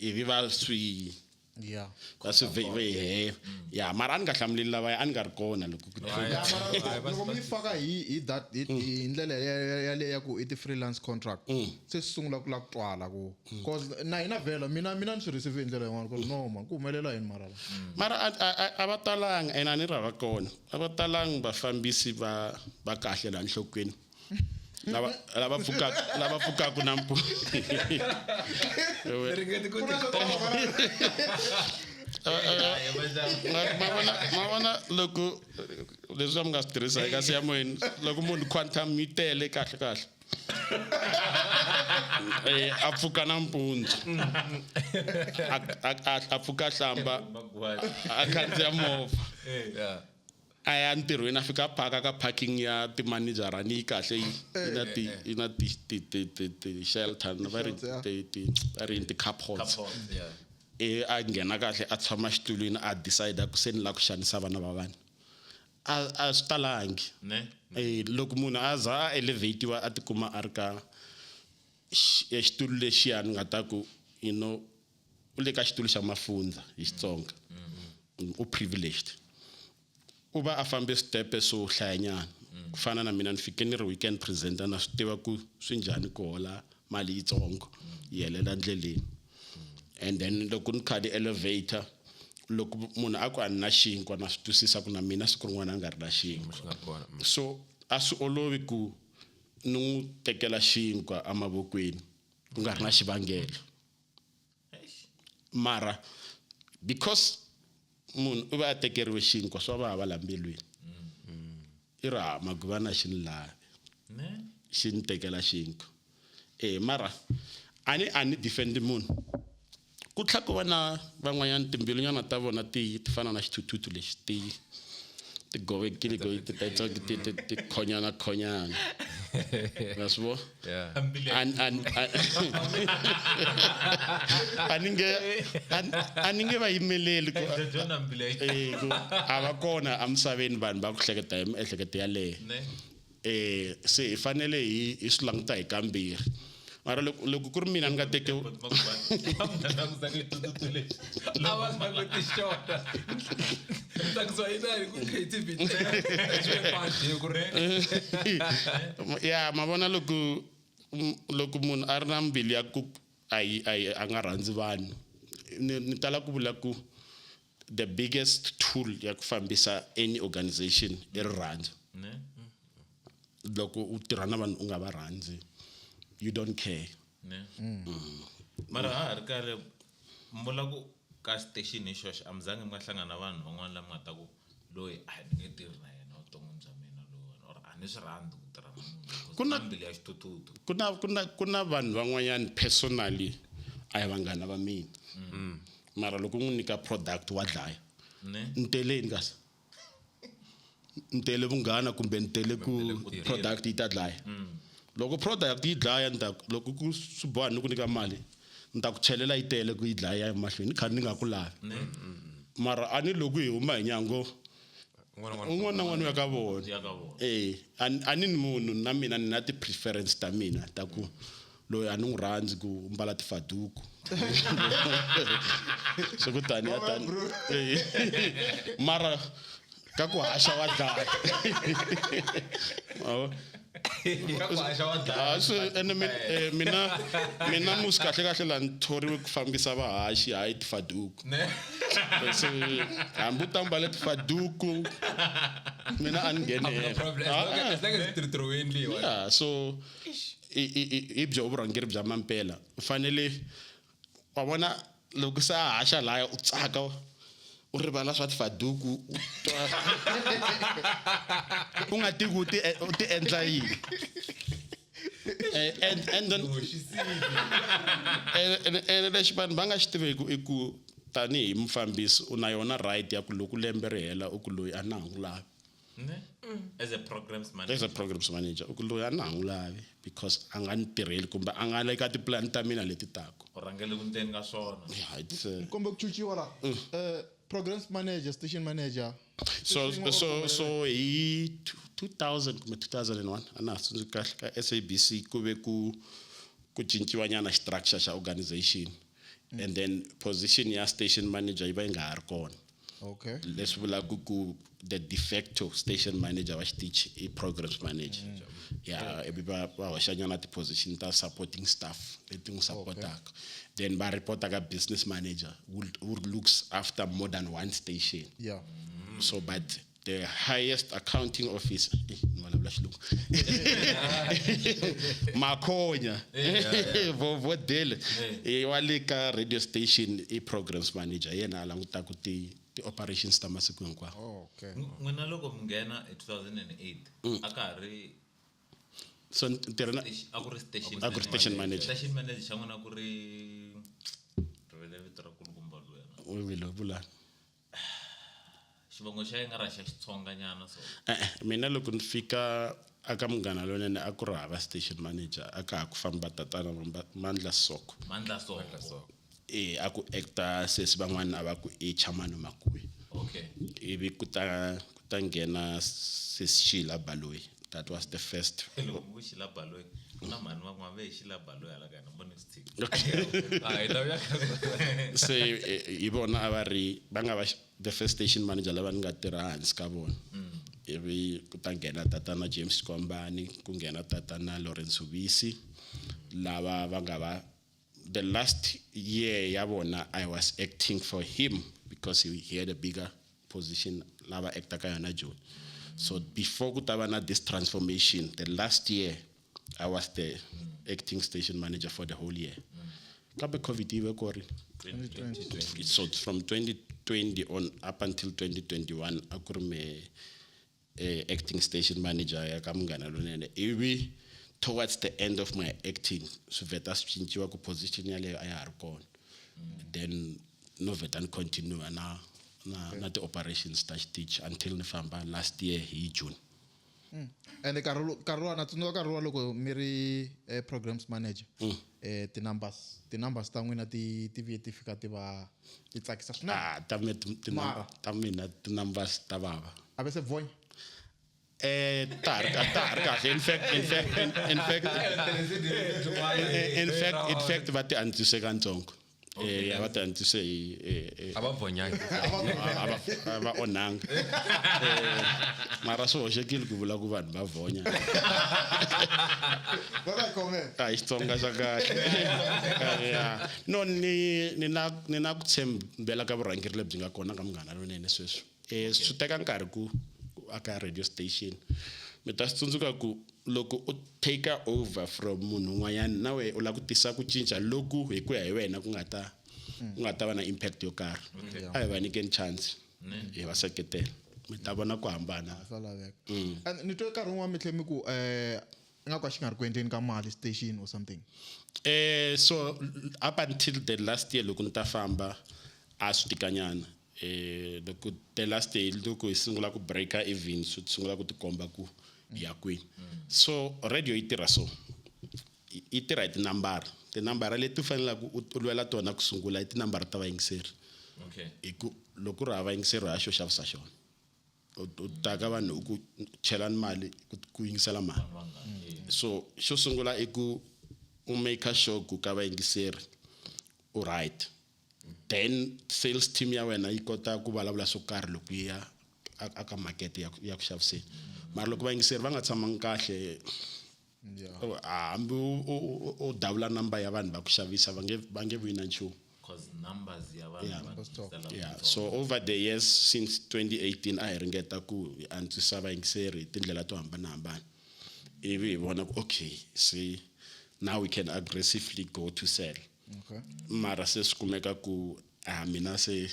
ivi va swi Yeah. va swi vehe ya mara a ni nga hlamuleli lavaya a ni nga ri kona loko ku Yeah, mara loko mi yi faka hi that hi ndlela yaleyo ya ku i ti-freelance contract se swi sungula ku lava ku twala ku cause na hina vhela mina ni swi receive hi ndlela yin'wana cause no man ku humelela yini mara la mara a va talanga ene a ni ra va kona a va talangi vafambisi va kahle laha nhlokweni lava pfukaku nampundzu. Ma vona loko leswi a mi nga swi tirhisa eka siyamoyeni loko munhu quantum yi tele kahle kahle a pfuka nampundzu a pfuka hlamba a khandziya movha a ya ntirhweni a fika a phaka ka parking ya timanejara ni yi kahle yi na ti yi na ti ti ti ti ti shelter va ri ti ti va ri ti-carports e a nghena kahle a tshama xitulwini a decide ku se ni lava ku xanisa vana va vanhu a swi talangi ne loko munhu a za a elevatiwa a tikuma a ri ka xitulu lexiya ni nga ta ku you know u le ka xitulu xa mafundza hi Xitsonga u privileged u va a fambe swistepe swo hlayanyana ku fana na mina ni fike ni ri weekend presenter na swi tiva ku swi njhani ku hola mali yitsongo yi helela ndleleni and then loko ni kha ni elevator loko munhu a ku a ni na xinkwa na swi twisisa ku na mina siku rin'wana a nga ri na xinkwa so a swi olovi ku ni n'wi tekela xinkwa emavokweni ku nga ri na xivangelo mara because munhu u va a tekeriwe xinkwa swa vava la mbilwini i ri ha maguvana xi ni lavi ne xi ni tekela xinkwa e mara a ni defend munhu ku tlhela ku va na van'wanyana timbilunyana ta vona ti fana na xithuthuthu lexi ti govekile ti khonyana khonyana na swi vona a ni nge va yimeleli ku Jona mbilu ya ku a va kona emisaveni vanhu va ku hleketa hi miehleketo yaleyo ne se hi fanele hi swi languta hi kambirhi mara loko ku ri mina ni nga teki a va languti xona tsakisiwa yi na ku creativity ku ri ya ma vona loko munhu a ri na mbilu ya ku a nga rhandzi vanhu ni tala ku vula ku the biggest tool ya ku fambisa any organization i rirhandzu ne loko u tirha na vanhu u nga va rhandzi you don't care ne mara ha ha ri karhi mi vula ku ka station hi xoxe a mi zangi mi nga hlangana na vanhu van'wana lava nga ta ku loyi a ni nge tirhi na yena vuton'wini bya mina loyiwani or a ni swi rhandzi ku tirha na munhu Ku na- na mbilu ya xitututu ku na vanhu van'wanyana personally a hi vanghana va mina mara loko n'wi nyika product wa dlaya ne ni teleni kasi ni tele vunghana kumbe ni tele ku product yi ta dlaya loko product yi dlaya ni ta loko ku swi boha ni ku nyika mali ni ta ku chelela yi tele ku yi dlaya emahlweni ni kha ni nga ku lavi mara a ni loko hi huma hi nyango un'wana un'wana na un'wana u ya ka vona ya ka vona eh a ni ni munhu na mina ni na ti-preference ta mina ta ku loyi a ni n'wi rhandzi ku mbala tifaduku swi ku tani ya tani. Eh. Mara ka ku haxa wa dlaya. Mavo? Ka ku haxa wa dlaya. Ah, ene mina musi kahle kahle la ni thoriwe ku fambisa vahaxi hayi tifaduku. Se hambi u ta mbala tifaduku mina a ni No problem. ngheni. As long as ntirho wu endliwa. Yeah, so i byo vurhangeri bya mampela u fanele wa vona loko se a haxa laya u tsaka u rivala swa tifaduku u twa u nga tivi ku u ti endla yini. And then and lexi vanhu va nga xi tiveki i ku tanihi mufambisi u na yona right ya ku loko lembe ri hela u ku loyi a na ha n'wi lavi. Ne? As a programs As manager. a programs manager, u ku loyi a na ha n'wi lavi because a nga ni tirheli kumbe a nga le ka tipulani ta mina leti taku. U rhangele ku ndzeni ka swona. Yeah, it's, Kombe ku chuchiwa la. Programs manager, station manager. so Station so or- so hi 2000 kumbe 2001, a na ha tsundzuki kahle, ka SABC ku ve ku cinciwa nyana structure xa organization, and then position ya station manager yi va yi nga ha ri kona. Okay. Leswi vulaka ku the de facto station manager wa xitichi i programs manager. Ya, ivi va hoxanyana ti-position ta supporting staff leti n'wi supportaka, then va reporta ka business manager who looks after more than one station. So but the highest accounting officer, ni vulavula xilungu, Makhonya Vodele, wa le ka radio station i programs manager, hi yena a langutaka ti-operations ta masiku hinkwawo. Oh, okay. N'wina loko mi nghena hi 2008, a ka ha ri So ntirho na a ku ri station A ku ri station manager. Station manager xa n'wina ku ri rivele vito ra kulukumba luya. Wilo vulani? Xivongo xa yena ra xa Xitsonga nyana so. E-e, mina loko ni fika aka Munghana Lonene a ku ri hava station manager, a ka ha ku famba tatana Mandla Soko. Mandla Soko. E a ku acta sesi van'wana a va ku i Chamano Makuyi. Okay. Ivi ku ta nghena sesi Sheila Baloyi. That was the first. Loko ku Sheila Baloyi, ku na mhani van'wana ve hi Sheila Baloyi hala ka hina vo next team. Ah, hi ta vuya ka Se hi vona a va ri va nga va the first station manager lava ni nga tirha hansi ka vona. Ivi ku ta nghena tatana James Kombani, ku nghena tatana Lawrence Ubisi, lava va nga va the last year ya vona I was acting for him because he had a bigger position lava acta ka yona Joni. So before ku ta va na this transformation, the last year I was the acting station manager for the whole year. Kambe COVID yi ve kori. So from 2020 on up until 2021 a ku ri me acting station manager ya ka Munghana Lonene. Ivi towards the end of my acting swi vheta swi cinciwa ku position yaleyo a ya ha ri kona, then no vheta ni continue na ti-operations ta xitichi until ni famba last year hi June. Ende nkarhi luwa na tsundzuka nkarhi luwa loko mi ri programs manager, ti-numbers ta n'wina ti vuye ti fika ti va ti tsakisa swinene. Ah, ta mina Mara. Ta mina ti-numbers ta vava. A ve se vonya. Ta ha ri kahle. In fact va ti antswise kantsongo. Va ti antswise hi A va vonyangi. A va onhanga. Mara swi hoxekile ku vula ku vanhu va vonya. Va ka comment. A hi Xitsonga xa kahle. Yeah. No, ni na ku tshembela ka vurhangeri lebyi nga kona ka Munghana Lonene sweswi. Swi teka nkarhi ku aka radio station. Mi ta swi tsundzuka ku loko u take over from munhu un'wanyana, na wehe u lava ku tisa ku cinca loku hi ku ya hi wena ku nga ta va na impact yo karhi. A hi va nyikeni chance, hi va seketela, mi ta vona ku hambana. Swa laveka. And ni twe nkarhi wun'wana mi tlhe mi ku ingaku a xi nga ri ku endleni ka mali station or something. So up until the last year loko ni ta famba a swi tikanyana. Loko the last year loko hi sungula ku breaka even, swi sungula ku tikomba ku hi ya kwini. So radio yi tirha, so yi tirha hi tinambara. Tinambara leti u faneleke u lwela tona ku sungula i tinambara ta vayingiseri. Okay. Hi ku loko ku ri hava vayingiseri, ha xo xavisa xona. U ta ka vanhu u ku chelani mali ku yingisela mali. So xo sungula i ku u make sure ku ka vayingiseri u right, then sales team ya wena yi kota ku vulavula swo karhi loko yi ya a ka market ya ku xaviseni. Mara loko vayingiseri va nga tshamangi kahle, hambi u davula number ya vanhu va ku xavisa, va nge vuyi na nchumu. Cause numbers ya vanhu va yingisela. Yeah, so over the years since 2018 a hi ringeta ku hi antswisa vayingiseri hi tindlela to hambanahambana, ivi hi vona ku okay, see, now we can aggressively go to sell. Mara se swi kumeka ku a mina se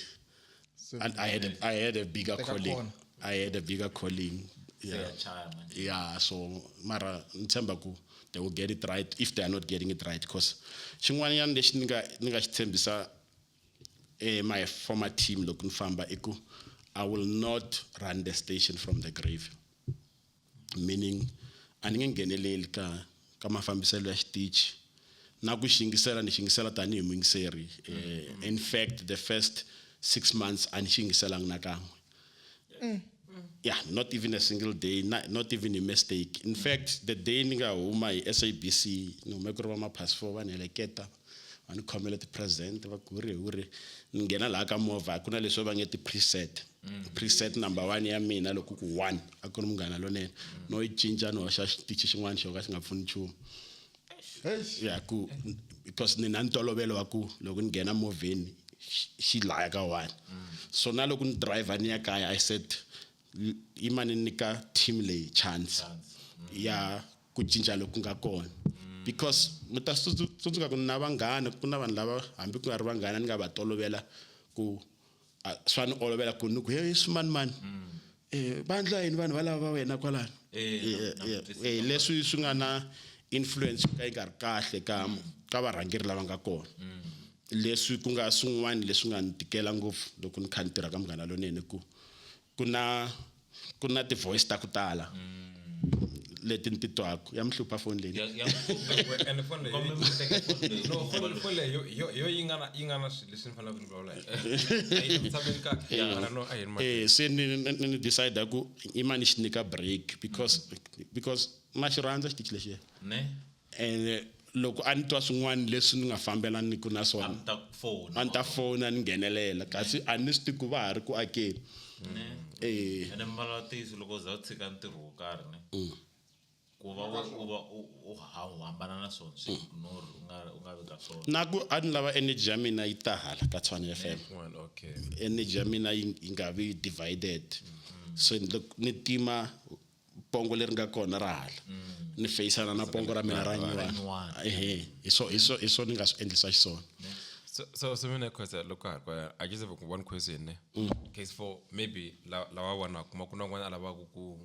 I had a bigger Teka calling. kona. I had a bigger calling. Se Yeah. ya chaya manje. Yeah, so mara ni tshemba ku they will get it right if they are not getting it right, cause xin'wanyana lexi ni nga xi tshembisa my former team loko ni famba i ku I will not run the station from the grave, meaning a ni nge ngheneleli ka mafambiselo ya xitichi na ku xingisela, ni xingisela tanihi muyingiseri. In fact, the first 6 months a ni xingiselangi nakan'we. Yeah, not even a single day, not even a mistake. In fact, the day ni nga huma hi SABC, ni hume ku ri va ma-past 4, va ni heleketa, va ni khomela ti-present, va ku ri hure, ni nghena laha ka movha, ku na leswi va nge ti-preset. Preset number 1 ya mina loko ku 1, a ku ri Munghana Lonene. No yi cinca, ni hoxa xitichi xin'wana xo ka xi nga pfuni nchumu. Yeah, ku, because ni na ntolovelo wa ku loko ni nghena movheni, xi laya ka 1. So na loko ni driver ni ya kaya, I said, yima ni nyika team leyi chance ya ku cinca loku nga kona. Because mi ta tsundzuka ku na vanghana, ku na vanhu lava hambi ku nga ri vanghana ni nga va tolovela ku, swa ni olovela ku ni ku, hey, swi mani. Va endla yini vanhu valava va wena kwalano? Leswi swi nga na influence ka yi nga ri kahle ka varhangeri lava nga kona. Leswi ku nga swin'wana leswi nga ni tikela ngopfu loko ni kha ni tirha ka Munghana Lonene, ku ku na ti-voice ta ku tala leti ni titwaku. Ya mi hlupha phone leyi. Ya mi hlupha. And phone leyi. Kombe mi teke phone leyi. No, phone leyi yo yi nga na, yi nga na swilo leswi ni faneleke ni vulavula hi swona. A yi tshameli kahle. Mara no, a yi ri ma- Se ni decide ku i mani xi nyika break because na xi rhandza xitichi lexiya. Ne? And loko a ni twa swin'wana leswi ni nga fambelaniki na swona, A ni ta fona. A ni ta fona ni nghenelela, kasi a ni swi tivi ku va ha ri ku akeni. Ne? Ene mbala wa ntiyiso loko u za u tshika ntirho wo karhi, ne? Ku va u va u u hambana na swona, swi ignore, u nga vi ka swona. Na ku a ni lava energy ya mina yi ta hala ka Tshwane FM. Well, okay. Energy ya mina yi nga vi divided. So ni tima pongo leri nga kona ra hala. Ni feyisana na pongo ra mina ra nyuwana. Nyuwana. Ehe, hi swo ni nga swi endlisa xiswona. So mina question loko ha ri kwala, I just have one question, ne? Case for maybe lava vona kuma ku na un'wana a lavaka ku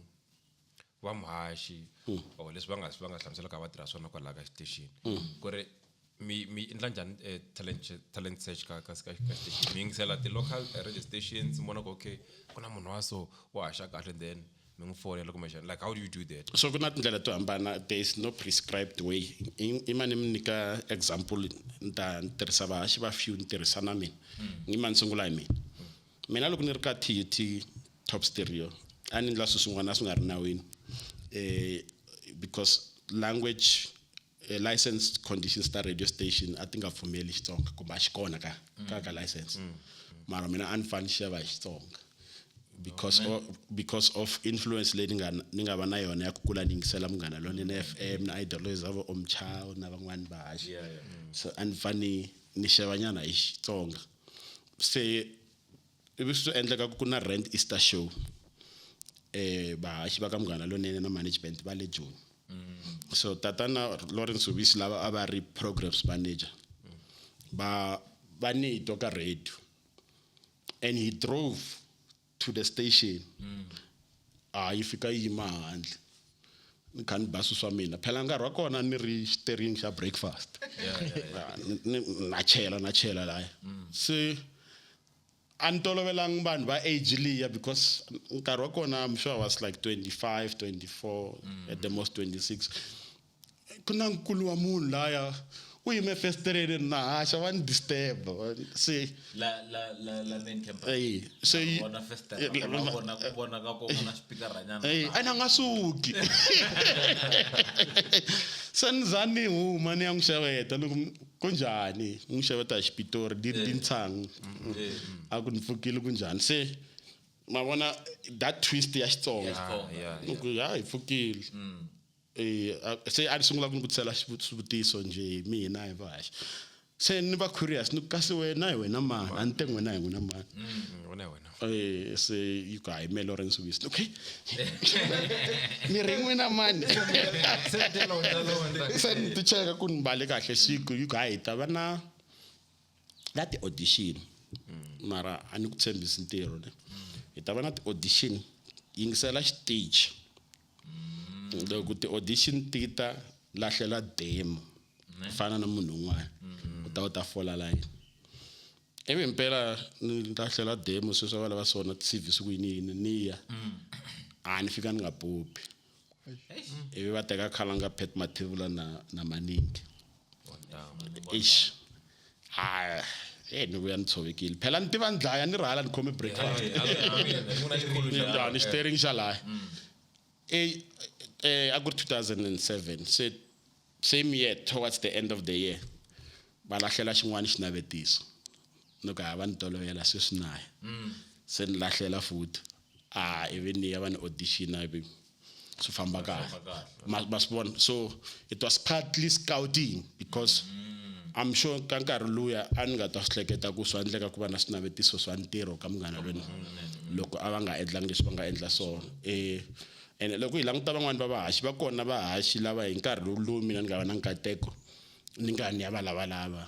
va muhaxi, or leswi va nga hlamusela ka va tirha swona kwalaha ka xitexini. Ku ri mi endla njhani talent search ka xitexini? Mi yingisela ti-local radio stations, mi vona ku okay, ku na munhu wa so, wa haxa kahle, then mi n'wi fonela kumbexana. Like, how do you do that? So ku na tindlela to hambana, there is no prescribed way. I mani mi nyika example, ni ta ni tirhisa vahaxi va few, ni tirhisa na mina. Ni mani sungula hi mina. Mina loko ni ri ka TUT Top Stereo, a ni endla swilo swin'wana a swi nga ri nawini. Because language, license conditions ta radio station a ti nga pfumeli Xitsonga, kumbe a xi kona ka license. Mara mina a ni fani xava hi Xitsonga. Because because of influence leyi ni nga va na yona ya ku kula ni yingisela Munghana Lonene FM na Idolize vo Omchao na van'wani vahaxi. So a ni fani ni xava nyana hi Xitsonga. Se ivi swi endleka ku na Rand Easter show. Vahaxi va ka Munghana Lonene na management va le Joni. So tatana Lawrence Ubisi lava a va ri programs manager. Va ni twa ka radio. And he drove to the station. A yi fika yi yima handle. Ni kha ni ba swilo swa mina. Phela nkarhi wa kona ni ri xiterini xa breakfast. Na chela, na chela laya. Se a ni tolovelangi vanhu va age liya because nkarhi wa kona I'm sure I was like 25, 24, at the most 26. Ku na nkulu wa munhu laya u yime festereni na haxa va ni disturb. Se La, la, la, la main campus. Ey, se yi- Vona fester, Eh, vona, la- vona, ku vona ka ku vona xipikara nyana. Ey, a na nga suki. Se ni za ni huma ni ya n'wi xeweta, ni ku, kunjhani? Ni n'wi xeweta hi Xipitori, di ntshang. A ku ni pfukile kunjhani? Se ma vona that twist ya Xitsonga. Ya Xitsonga. Ni ku, ya, hi pfukile. Se a ni sungula ku ni vutisela swivutiso njhe hi mina hi vahaxi. Se ni va curious, ni ku, kasi wena hi wena mani? A ni te n'wina hi n'wina mani? Wena hi wena. Se yi ku, hayi, me Lawrence Ubisi. Okay. Ni ri n'wina mani? Se ni ti cheka ku ni mbale kahle siku, yi ku, hayi, hi ta va na ti-audition. Mara a ni ku tshembisi ntirho ne. Hi ta va na ti-audition, yingisela xitichi. Loko ti-audition ti ta lahlela demo, ku fana na munhu un'wana, u ta u ta fola line. Ivi impela ni lahlela demo sweswi a va lava swona ti-CV swi ku yini yini ni ya. A ni fika ni nga popi. Ivi va teka khalanga Pat Mathebula na Maningi. Eish. Ah, ni vuya ni tshovekile. Phela ni tiva ni dlaya ni ri hala ni khome breakfast. Ya, ni steering xa laya. A ku ri 2007. Se same year towards the end of the year va lahlela xin'wana xinavetiso. Ni ku ha va ni tolovela sweswi na ya. Se ni lahlela futhi. Ah, ivi ni ya va ni audition ivi swi famba kahle. Ma swi vona. So it was partly scouting because I'm sure ka nkarhi luya a ni nga ta swi hleketa ku swa endleka ku va na swinavetiso swa ntirho ka Munghana Lonene loko a va nga endlangi leswi va nga endla swona. Ene loko hi languta van'wani va vahaxi va kona vahaxi lava hi nkarhi lowu mina ni nga va na nkateko ni nga ni ya va lavalava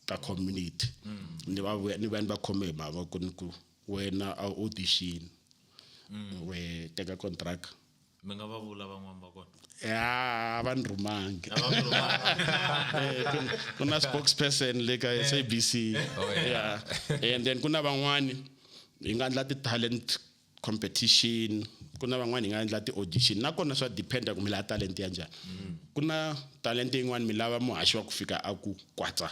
ka community. Ni va vuya ni va ni va khome hi mavoko ni ku wena a audition. We teka contract. Mi nga va vula van'wani va kona? Ya, va ni rhumangi. A va ku rhumangi. Ku na spokesperson le ka SABC. Yeah. And then ku na van'wani hi nga endla ti-talent competition, ku na van'wani hi nga endla ti-audition. Nakona swa depend-a ku mi lava talent ya njhani. Ku na talent yin'wani mi lava muhaxi wa ku fika a ku kwatsa.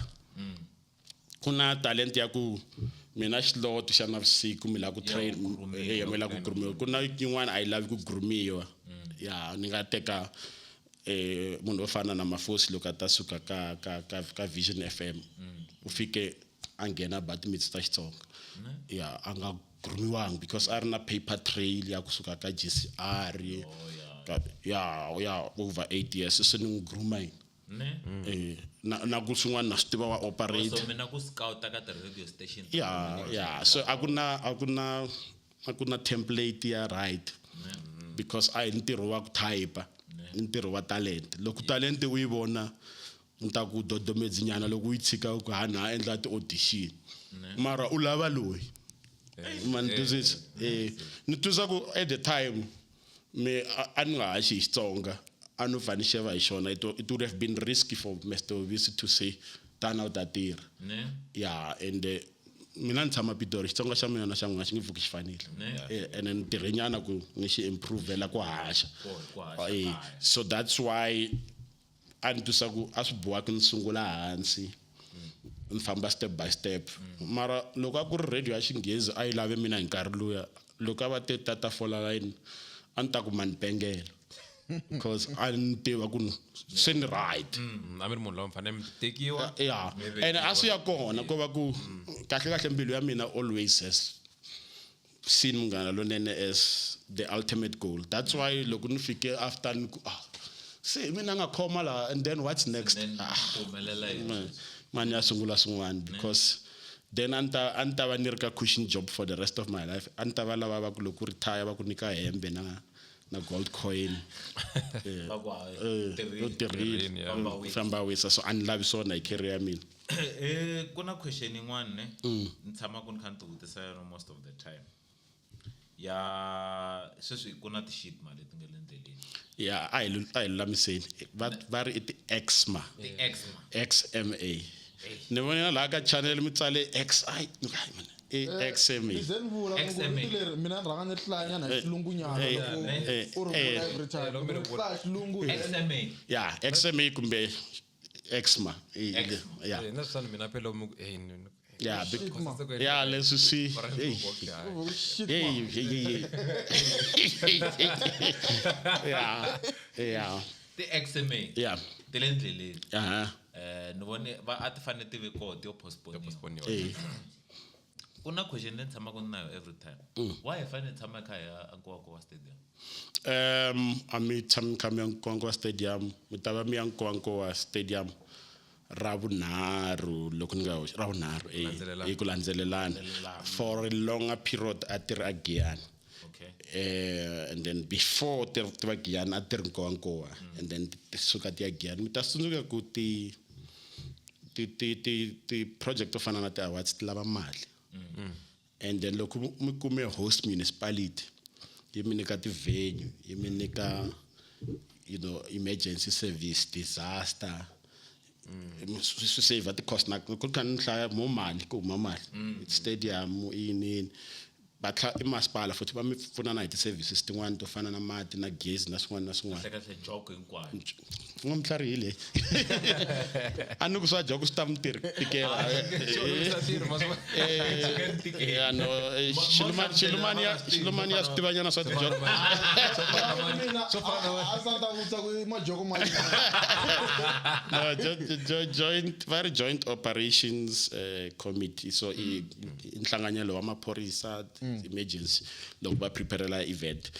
Ku na talent ya ku mina xiloto xa navusiku mi lava ku train, mi lava ku groomiwa. Ku na yin'wana a yi lavi ku groomiwa. Ya, ni nga teka munhu wo fana na Mafosi loko a ta suka ka Vision FM. U fike a nghena ba timitsu ta Xitsonga. Ya, a nga groomiwangi because a ri na paper trail ya kusuka ka GCR. Ka, ya, ya, over 8 years se ni n'wi grooma yini. Ne? Na ku swin'wana na swi tiva wa operate. So mina ku scout-a ka ti-radio station. Ya, ya. So a ku na template ya right. Because a hi ntirho wa ku type, i ntirho wa talent. Loko talent u yi vona, ni ta ku dodomedzinyana loko u yi tshika u ku ha na endla ti-audition. Mara u lava loyi. Ma ni twisisa? Ni twisisa ku at the time me a ni nga haxi hi Xitsonga, a no pfa ni xeva hi xona. It would have been risky for Mr. Obisi to say tana u ta tirha. Ne? Yeah, and mina ni tshama Pitori, Xitsonga xa mina na xa n'wina xi nge pfuki xi fanile. Ne? And then tirhenyana ku ni xi improve-la ku haxa. Ku haxa kaya. So that's why a ni twisa ku a swi boha ku ni sungula hansi, ni famba step by step. Mara loko a ku ri radio ya Xinghezi a yi lave mina hi nkarhi luya, loko a va te tata fola line, a ni ta ku ma ni pengela. Because a ni tiva ku se ni right. A mi ri munhu loyi mi fanele mi tekiwa. Yeah. Mi And a swi ya kona ko va ku kahle kahle mbilu ya mina always has seen Munghana Lonene as the ultimate goal. That's why loko ni fike after ni ku, se mina nga khoma la, and then what's next? Then humelela yini? Man ya sungula swin'wana because then a ni ta va ni ri ka cushion job for the rest of my life. A ni ta va lava va ku loko u retire va ku nyika hembe na gold coin. Va ku, hayi, tirhile. U tirhile. Tirhile, yeah. Famba wisa. Famba wisa. So a ni lavi swona hi career ya mina. Ku na question yin'wana ne? Ni tshama ku ni kha ni ti vutisa yona most of the time. Ya sweswi ku na ti-shit ma leti nga le ndleleni. Ya, a hi a hi lulamiseni. Va ri i ti-X-ma. Ti-X-ma. XMA. Ni vone laha ka channel mi tsale X I, ai, man. A X M A. Ni ze ni vula ku XMA. vito leri mina ni rhanga ni hlaya nyana hi xilungunyana loko u ri vula every time. Loko mi ri Loko u hlaya xilungu, XMA. Ya, XMA kumbe X-ma. X-ma. Ya. Na swi mina phela mi ku, ni, ni, Ya, Shit, ma. ya, leswi swi, Mara hey. ni ku, okay, hayi. Shit, Hey, ma. hey, hey, hey. Ya, ya. Ti-XMA. Ya. Ti le ndleleni. Aha. Ni vone va a ti fanele ti ve kona ti yo postpone-iwa. Postpone-iwa. Ku na question leyi ni tshamaka na yo every time. Why hi fanele hi tshama hi kha hi ya Nkowankowa Stadium? A mi tshami kha mi ya Nkowankowa Stadium, mi ta va mi ya Nkowankowa Stadium ra vunharhu loko ni nga hoxi, ra vunharhu, Landzelelana. hi ku landzelelana. Landzelelana. For a longer period a ti ri a Giyani. Okay. And then before ti va Giyani a ti ri Nkowankowa, and then ti suka ti ya Giyani. Mi ta tsundzuka ku ti project to fana na ti awards ti lava mali. And then loko mi kume host municipality yi mi nyika ti-venue, yi mi nyika, you know, emergency service, disaster. Swi save ti-cost na ku kha ni hlaya mo mali ku huma mali stadium yini yini va tlha i masipala futhi va mi pfuna na hi ti-services tin'wani to fana na mati na gezi na swin'wana na swin'wana. Kahle kahle joko hinkwayo. N'wa mitlharihile a ni ku swa joko swi ta mi tikela. Ya no, Xilumani ya swi tivanyana swa tijoko. A swi ta vutisa ku i majoko ma No, joint va ri Joint Operations Committee, so i nhlanganyelo wa maphorisa, emergency, loko va preparela event,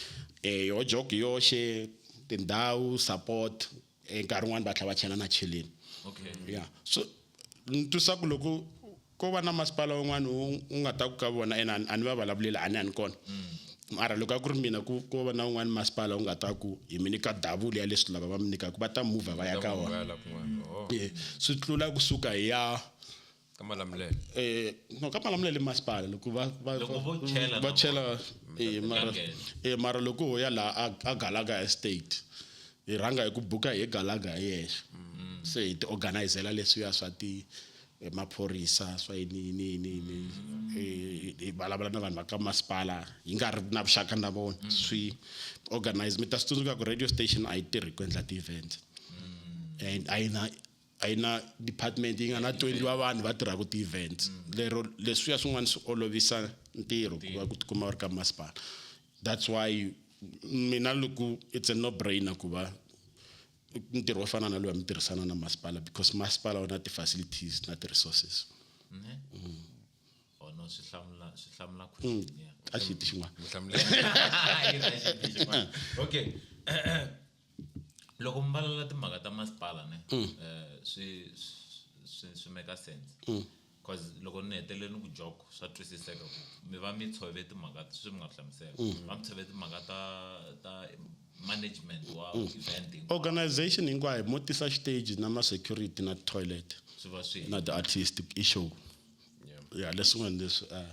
yo joko yoxe tindhawu support, nkarhi wun'wani va tlhela va chela na cheleni. Yeah, so ni twisa ku loko ko va na masipala wun'wana wu nga ta ku ka vona ene a ni va vulavuleli, a ni kona, mara loko a ku ri mina ku va na wun'wana masipala wu nga ta ku hi mi nyika double ya leswi lava va mi nyikaka, va ta muvha va ya ka wona. Eh, swi tlula kusuka hi ya Ka Malamulele. No, ka Malamulele masipala loko va Loko vo chela va na chela, mara nghena. Mara loko ho ya laha a Galaga Estate, hi rhanga hi ku buka hi Galaga hi yexe, se hi ti organizela leswiya swa ti maphorisa swa yini yini yini yini, hi vulavula na vanhu va ka masipala hi nga ri na vuxaka na vona, swi organize. Mi ta swi tsundzuka ku radio station a yi tirhi ku endla ti-events and a yi na department yi nga na 20 wa vanhu va tirhaka ti-events lero. Leswiya swin'wana swi olovisa ntirho ku va ku tikuma u ri ka masipala. That's why mina loko it's a no brainer ku va ntirho wo fana na lowu mi tirhisana na masipala, because masipala wu na ti-facilities na ti-resources. Ne? Oh no, swi hlamula question ya. A xiti xin'wana. Yi na xiti xin'wana. Okay, loko mi vulavula timhaka ta masipala ne, swi make sense cause loko ni hetelele ni ku joko swa twisiseka ku mi va mi tshove timhaka sweswi mi nga swi hlamusela, va mi tshove timhaka ta management wa event hinkwayo. Organization hinkwayo mo tisa xiteji na ma-security na toilet Swi va swi na ti-artist i show ya leswin'wana leswi a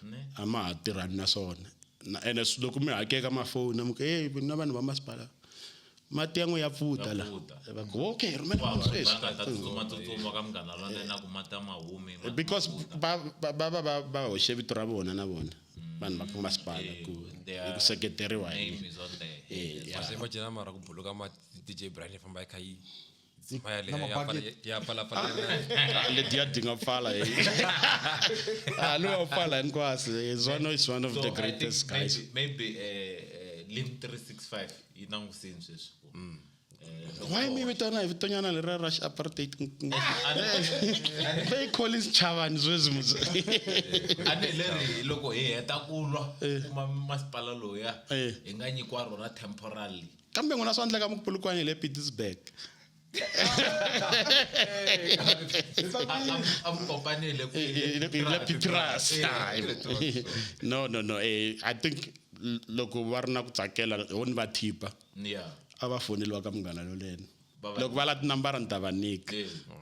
ne. A ma ha tirhani na swona. Ene loko mi hakeka mafoni mi ku hey, na vanhu va masipala mati ya n'we ya pfuta la. Pfuta. Va ku okay, rhumela Va vanhu va sweswi. nga ta tsutsuma tsutsuma ka Munghana Lonene ku mati a mahumi mati Because ma pfuta. va hoxe vito ra vona na vona vanhu va ka masipala ku hi ku seketeriwa hi Name is on there. Yeah. Mase imagine mara ku buluka ma DJ Brian yi famba yi kha yi tshima Na ma-bucket. ya pfalapfala. Ah, letiya di nga pfala, lowa pfala hinkwaswo is one of So the I think greatest guys. Maybe Lim 365 yi langusini sweswi ku Why mi vitana hi vitonyana leriya ra xi-apartheid va yi Collins Chavani sweswi A ni leri loko hi heta ku lwa kuma masipala lowuya hi nga nyikiwa rona temporarily. Kambe n'wina swa endleka mi Polokwane hi le Pietersburg. A mi kopanile. Le Pitras. No, I think loko va ri na ku tsakela ho ni va thipa a va foneliwa ka Munghana Lolene. Loko va la tinambara ni ta va nyika.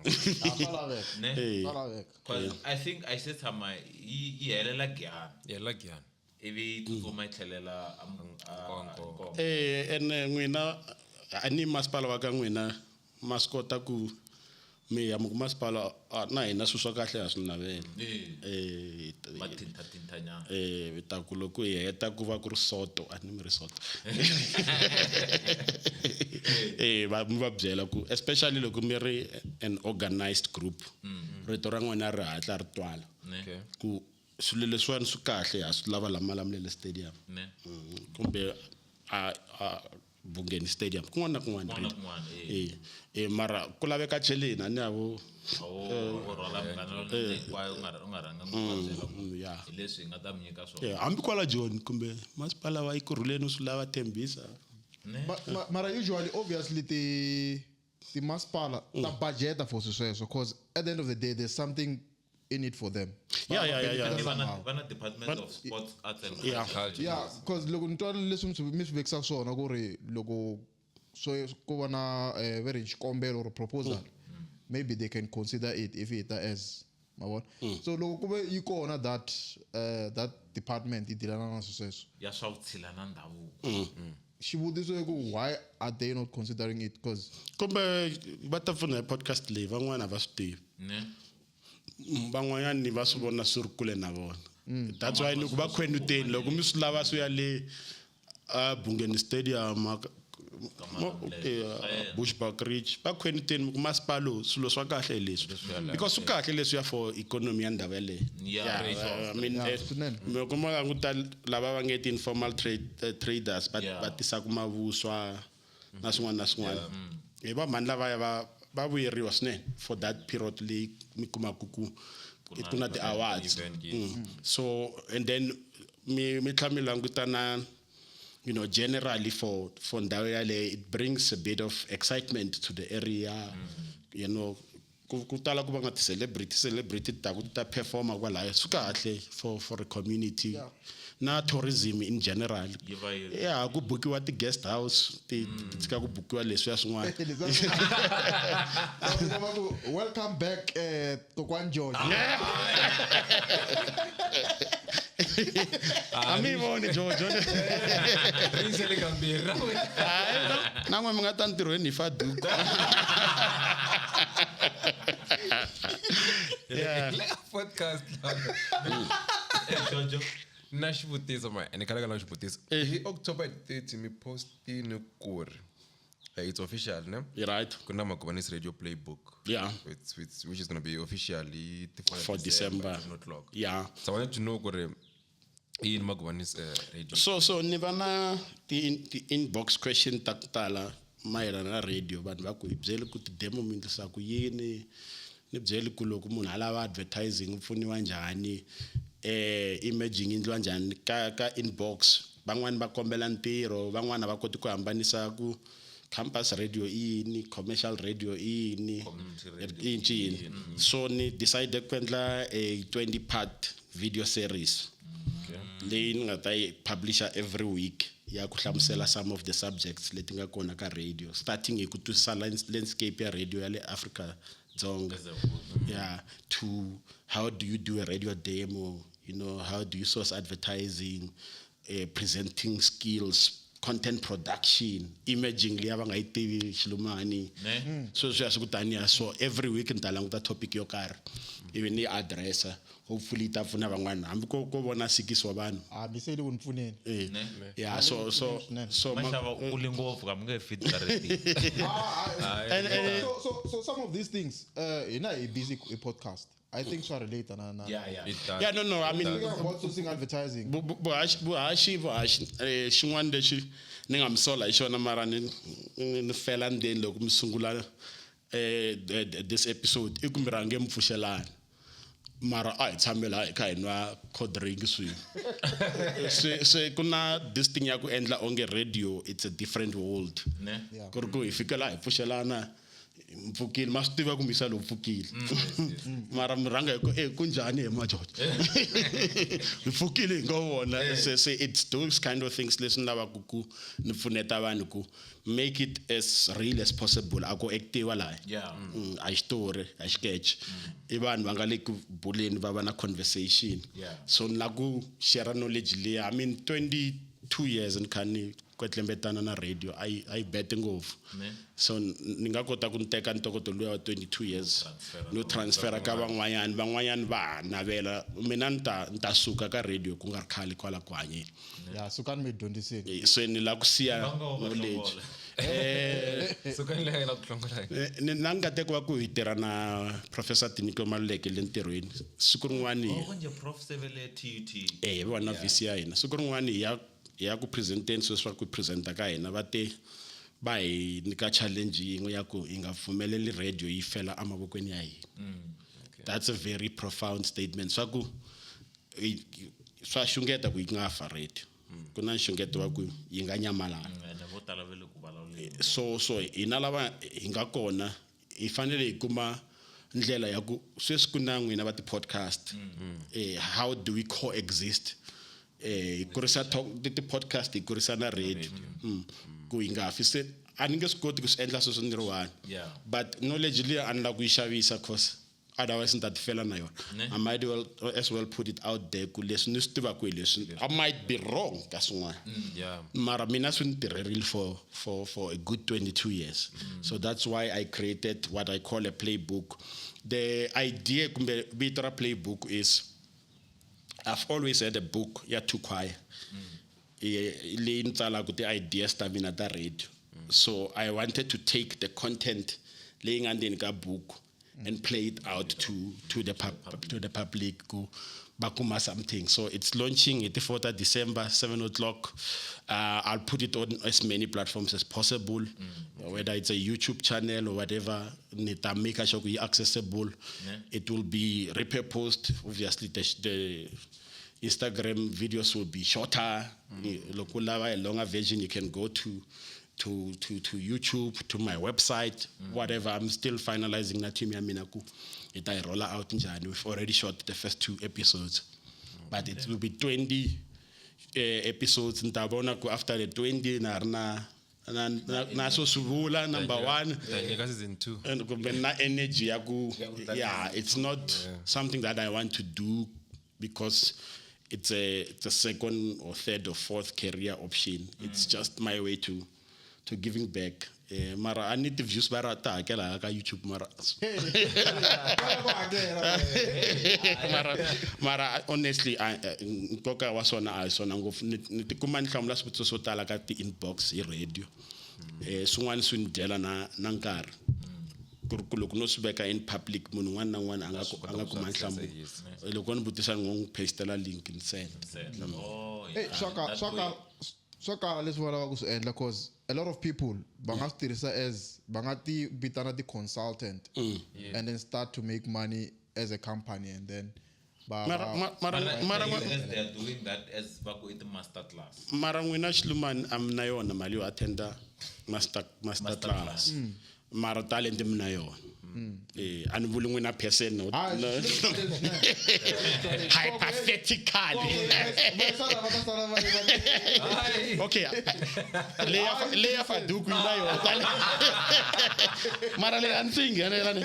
Swa laveka. Ne? Swa laveka. 'Cause I think a yi se tshama yi helela Giyani. Yela Giyani. Ivi yi tsutsuma yi tlhelela Nkonko. Nkonko. Ene n'wina a ni masipala wa ka n'wina ma swi kota ku mi ya mi ku masipala na hina swilo swa kahle ha swi navela. Va thintathinthanyana. Ta ku loko hi heta ku va ku ri soto a ni mi ri soto, va mi va byela ku especially loko mi ri an organized group, rito ra n'wina ri hatla ri twala Ne? Okay. ku swilo leswiwani swi kahle ha swi lava la Malamulele Stadium. Ne? Kumbe a Bungeni Stadium, kun'wana na kun'wana. Kun'wana na kun'wana, eh. Mara ku laveka cheleni a ni ya vo. A wo rhwala Munghana Lonene hinkwayo u nga rhanga u va byela ku Ya. hi leswi hi nga ta mi nyika swona. Hambi kwala Joni kumbe masipala wa Ekurhuleni u swi lava Tembisa. Ne? Mara usually obviously ti masipala ta budgeta for swilo sweswo because at the end of the day there's something in it for them. Yeah. Va na Somehow. va na Department of Sports, Arts and Yeah. Culture. Yeah, because loko ni twa leswi mi swi vekisaka swona ku ri loko swo ku va na ve ri xikombelo or proposal, maybe they can consider it if it as ma vona. So loko ku ve yi kona that that department yi dealana na swilo sweswo. Ya swa vutshila na ndhavuko. Xivutiso i ku why are they not considering it? Because Kumbe va ta pfuna hi podcast leyi, van'wana a va swi tivi. Ne. Van'wanyani va swi vona swi ri kule na vona. That's why ni ku va khwenuteni loko mi swi lava swi ya le a Bungeni Stadium, Bushbuck Ridge, va khwenuteni mi ku masipala swilo swa kahle hi leswi, because swi kahle leswiya for economy ya ndhawu yaleyo. Yeah, I mean, Yeah, swinene. loko ma languta lava va nge ti-informal traders va tisaka mavuswa na swin'wana na swin'wana, hi va mhani lavaya va vuyeriwa swinene for that period leyi mi kumaka ku ku na ti-awards. Event, yes. So and then mi tlhela mi languta na, you know, generally for ndhawu yaleyo, it brings a bit of excitement to the area. You know, ku tala ku va nga ti-celebrity, celebrity ti ta ku ti ta performa kwalaya, swi kahle for the community. Na tourism in general. Yi va yi- Yeah, ku bukiwa ti-guest house, ti tshika ku bukiwa leswiya swin'wana. Welcome back, Kokwan George. A mi voni George. Rinse le kambirhi. Na n'we mi nga ta ntirhweni hi faduku. Yeah. Le ka podcast la. Jojo. Na xivutiso ma, ni khale ka na xivutiso. Hi October 30 mi postini ku ri it's official, ne? You're right. Ku na Magovanisi Radio Playbook. Yeah. Which is going to be officially For December. 10 o'clock. Yeah. So I wanted to know ku ri i yini Magovanisi Radio. So ni va na ti inbox question ta ku tala mayelana na radio, vanhu va ku hi byeli ku ti-demo mi endlisa ku yini, ni byeli ku loko munhu a lava advertising u pfuniwa njhani, imaging yi endliwa njhani ka inbox. Van'wani va kombela ntirho, van'wani a va koti ku hambanisa ku campus radio i yini, commercial radio i yini, i ncini. So ni decide ku endla a 20-part video series leyi ni nga ta yi publisha every week ya ku hlamusela some of the subjects leti nga kona ka radio, starting hi ku twisisa landscape ya radio ya le Afrika Dzonga. Yeah, to how do you do a radio demo, you know, how do you source advertising, presenting skills, content production, imaging liya va nga yi tivi xilumani. Ne? So swi ya swi ku taniya. So every week ni ta languta topic yo karhi ivi ni yi addressa, hopefully yi ta pfuna van'wana hambi ko vona 6 wa vanhu. Ah, mi se le ku ni pfuneni. Yeah, so so so Maxava u kule ngopfu ka mi nge fit ka radio. And So some of these things, hina hi busy hi podcast. I think swa relate na. Yeah, yeah. It does. Yeah, no, I mean, Speaking about sourcing advertising. Vuhaxi, xin'wana lexi ni nga mi sola hi xona, mara ni fela ndzeni loko mi sungula this episode, i ku mi rhange mi pfuxelana. Mara a hi tshame laha hi kha hi nwa cold drink swin'we. Se ku na this thing ya ku endla onge radio it's a different world. Ne? Yeah. Ku ri ku hi fika laha hi pfuxelana, mpfukile, ma swi tiva ku misa lowu pfukile. Mara mi rhanga hi ku, ku njhani hi majojo? Hi pfukile hi ngo vona. Se it's those kind of things leswi ni lavaka ku ni pfuneta vanhu ku make it as real as possible. A ku actiwa laha. Yeah. A xitori, a xiketch. I vanhu va nga le ku buleni va va na conversation. Yeah. So ni lava ku share knowledge liya. I mean, 22 years ni kha ni kwetlembetana na radio, a yi bete ngopfu. Ne. So ni nga kota ku ni teka ntokoto luya wa 22 years Transfera no transfera ka van'wanyani, van'wanyani va ha navela. Mina ni ta suka ka radio ku nga ri khale kwala ku hanyeni. Yeah, sukani mi dyondziseni. Se ni lava ku siya Va nga va knowledge. hlongola. Sukani le la ku hlongola. Ni na nkateko wa ku hi tirha na Professor Tiniko Maluleke le ntirhweni. Siku rin'wani Oh, konje Prof Sevele TUT. Hi vona VC ya hina. Siku rin'wani hi ya ku presenteni sweswi va ku presenta ka hina, va te va hi nyika challenge yin'we ya ku hi nga pfumeleli radio yi fela emavokweni ya hina. That's a very profound statement. Swa ku swa xungeta ku yi nga fa radio. Ku na nxungeto wa ku yi nga nyamalala. Ene vo tala va le ku vulavuleni. So hina lava hi nga kona hi fanele hi kuma ndlela ya ku sweswi ku na n'wina va ti-podcast. How do we coexist? Hi kurisa ti-podcast, hi kurisa na radio. Ku hi nga fi. Se a ni nge swi koti ku swi endla sweswo ni ri one. Yeah. But knowledge liya a ni lava ku yi xavisa, cause Otherwise ni ta ti fela na yona. I might well, as well put it out there ku leswi ni swi tivaka hi leswi. I might be wrong ka swin'wana. Mara mina swi ni tirherile for a good 22 years. So that's why I created what I call a playbook. The idea kumbe vito ra playbook is I've always had a book ya two choir. Leyi ni tsalaka ti-ideas ta mina ta radio. So I wanted to take the content leyi nga ndzeni ka book and play it out to the public ku va kuma something. So it's launching hi ti 4 ta December, 7 o'clock. I'll put it on as many platforms as possible, whether it's a YouTube channel or whatever. Ni ta make sure ku yi accessible. It will be repurposed. Obviously, the Instagram videos will be shorter. Loko u lava a longer version, you can go to YouTube, to my website, whatever. I'm still finalizing na team ya mina ku hi ta yi roll out njhani. We've already shot the first 2 episodes, but it will be 20 episodes. Ni ta vona ku after the 20 na ri na swo swi vula number 1. Ta nyika season 2. And kumbe na energy ya ku, yeah, it's not something that I want to do because it's a second or third or fourth career option. It's just my way to giving back. Mara I need the views ba rata hakela ka YouTube mara. Mara honestly I nkoka wa swona a hi swona ngopfu. Ni tikuma ni hlamula swivutiso swo tala ka ti-inbox hi radio. Swin'wana swi ni dyela na nkarhi. Ku ri ku loko no swi veka in public munhu un'wana na un'wana a nga kuma nhlamulo. Loko ni vutisa ni ngo n'wi pastela link ni send. Send. Oh, Hey, yeah. swa That ka way. swa kala leswi va lavaka ku swi endla, cause a lot of people va nga swi tirhisa as va nga ti vitana ti-consultant and then start to make money as a company and then va Mara, va mara, Mara, mara, as they are doing that as va ku i ti-master class. mara n'wina Xilumani a mi na yona mali yo attenda master Master class. class. Mara talent mi na yona. A ni vuli n'wina person, no. Ah, No. Hypothetically. Okay. Leya Faduku yi na yona talent. Mara leyi a ni se yi nghenela ni.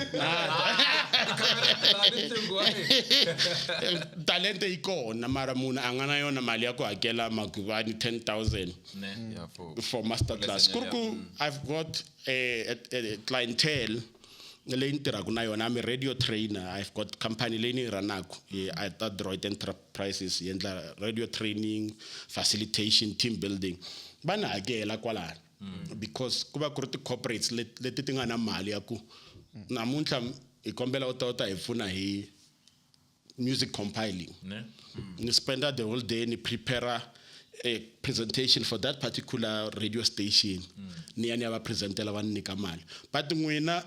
Talente yi kona, mara munhu a nga na yona mali ya ku hakela Magubani 10,000 Ne. Yeah, for for master class. Lesson, Ku ri ku I've got a clientele leyi ni tirhaka na yona. I'm a radio trainer. I've got company leyi ni yi rhanaka, at Droid Enterprises, yi endla radio training, facilitation, team building. Va ni hakela kwalano because ku va ku ri ti-corporates leti ti nga na mali ya ku namuntlha hi kombela u ta u ta hi pfuna hi music compiling. Ne. Ni spenda the whole day ni prepare a presentation for that particular radio station. Ni ya ni ya va presentela, va ni nyika mali. But n'wina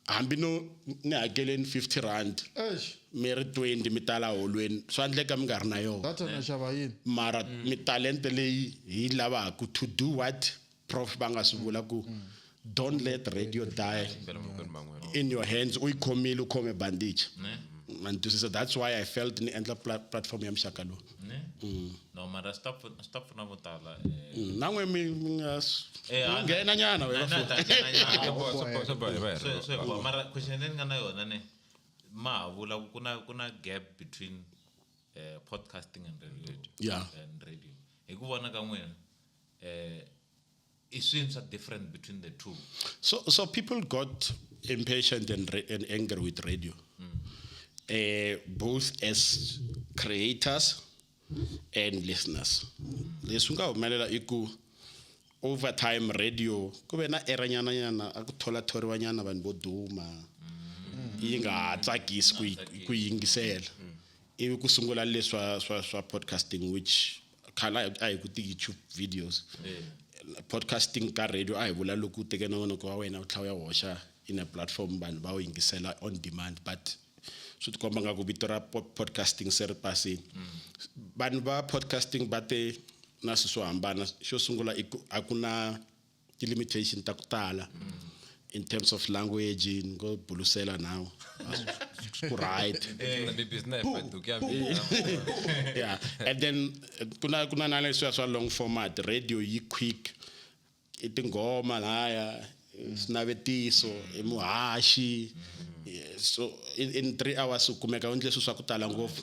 hambi no ni hakeleni 50 rand, Eish. mi ri 20 mi tala holweni, swa endleka mi nga ri na yona. Data na xava yini? Mara mi talente leyi hi lavaka to do what prof va nga swi vula ku don't let radio die Phela mavokweni man'we. in your hands. U yi khomile, u khome bandage. Ne. Ma ni twisisa? That's why I felt ni endla platform ya muxaka lowu. Ne. No, mara swi ta pfuna, swi ta pfuna vo tala, Na n'we mi nga Eh, mi nghena nyana wena na futhi. ta nghena nyana. Swa boha, hi va hi ri- Swi boha. Mara question leyi ni nga na yona ne, ma ha vula ku ku na gap between podcasting and radio. Yeah. And radio. Hi ku vona ka n'wina, i swini swa different between the two? So people got impatient and angry with radio. Both as creators and listeners. Leswi nga humelela i ku over time radio ku ve na era nyana nyana a ku thola thoriwa nyana vanhu vo duma. Yi nga ha tsakisi ku yingisela. Ivi ku sungula leswa swa podcasting, which khale a hi ku ti YouTube videos. Podcasting ka radio a hi vula loko u teke nongonoko wa wena u tlhela u ya hoxa in a platform vanhu va wu yingisela on demand, but swi tikomba nga ku vito ra podcasting se ri pasini. Vanhu va podcasting va te na swilo swo hambana. Xo sungula i ku a ku na ti-limitation ta ku tala in terms of language, ni ngo bulusela now ku right. Na BBC na Faduku ya mina. Yeah, and then kuna na leswiya swa long format radio yi quick, i tinghoma laya Swinavetiso i muhaxi. So in 3 hours u kumeka u endle swilo swa ku tala ngopfu.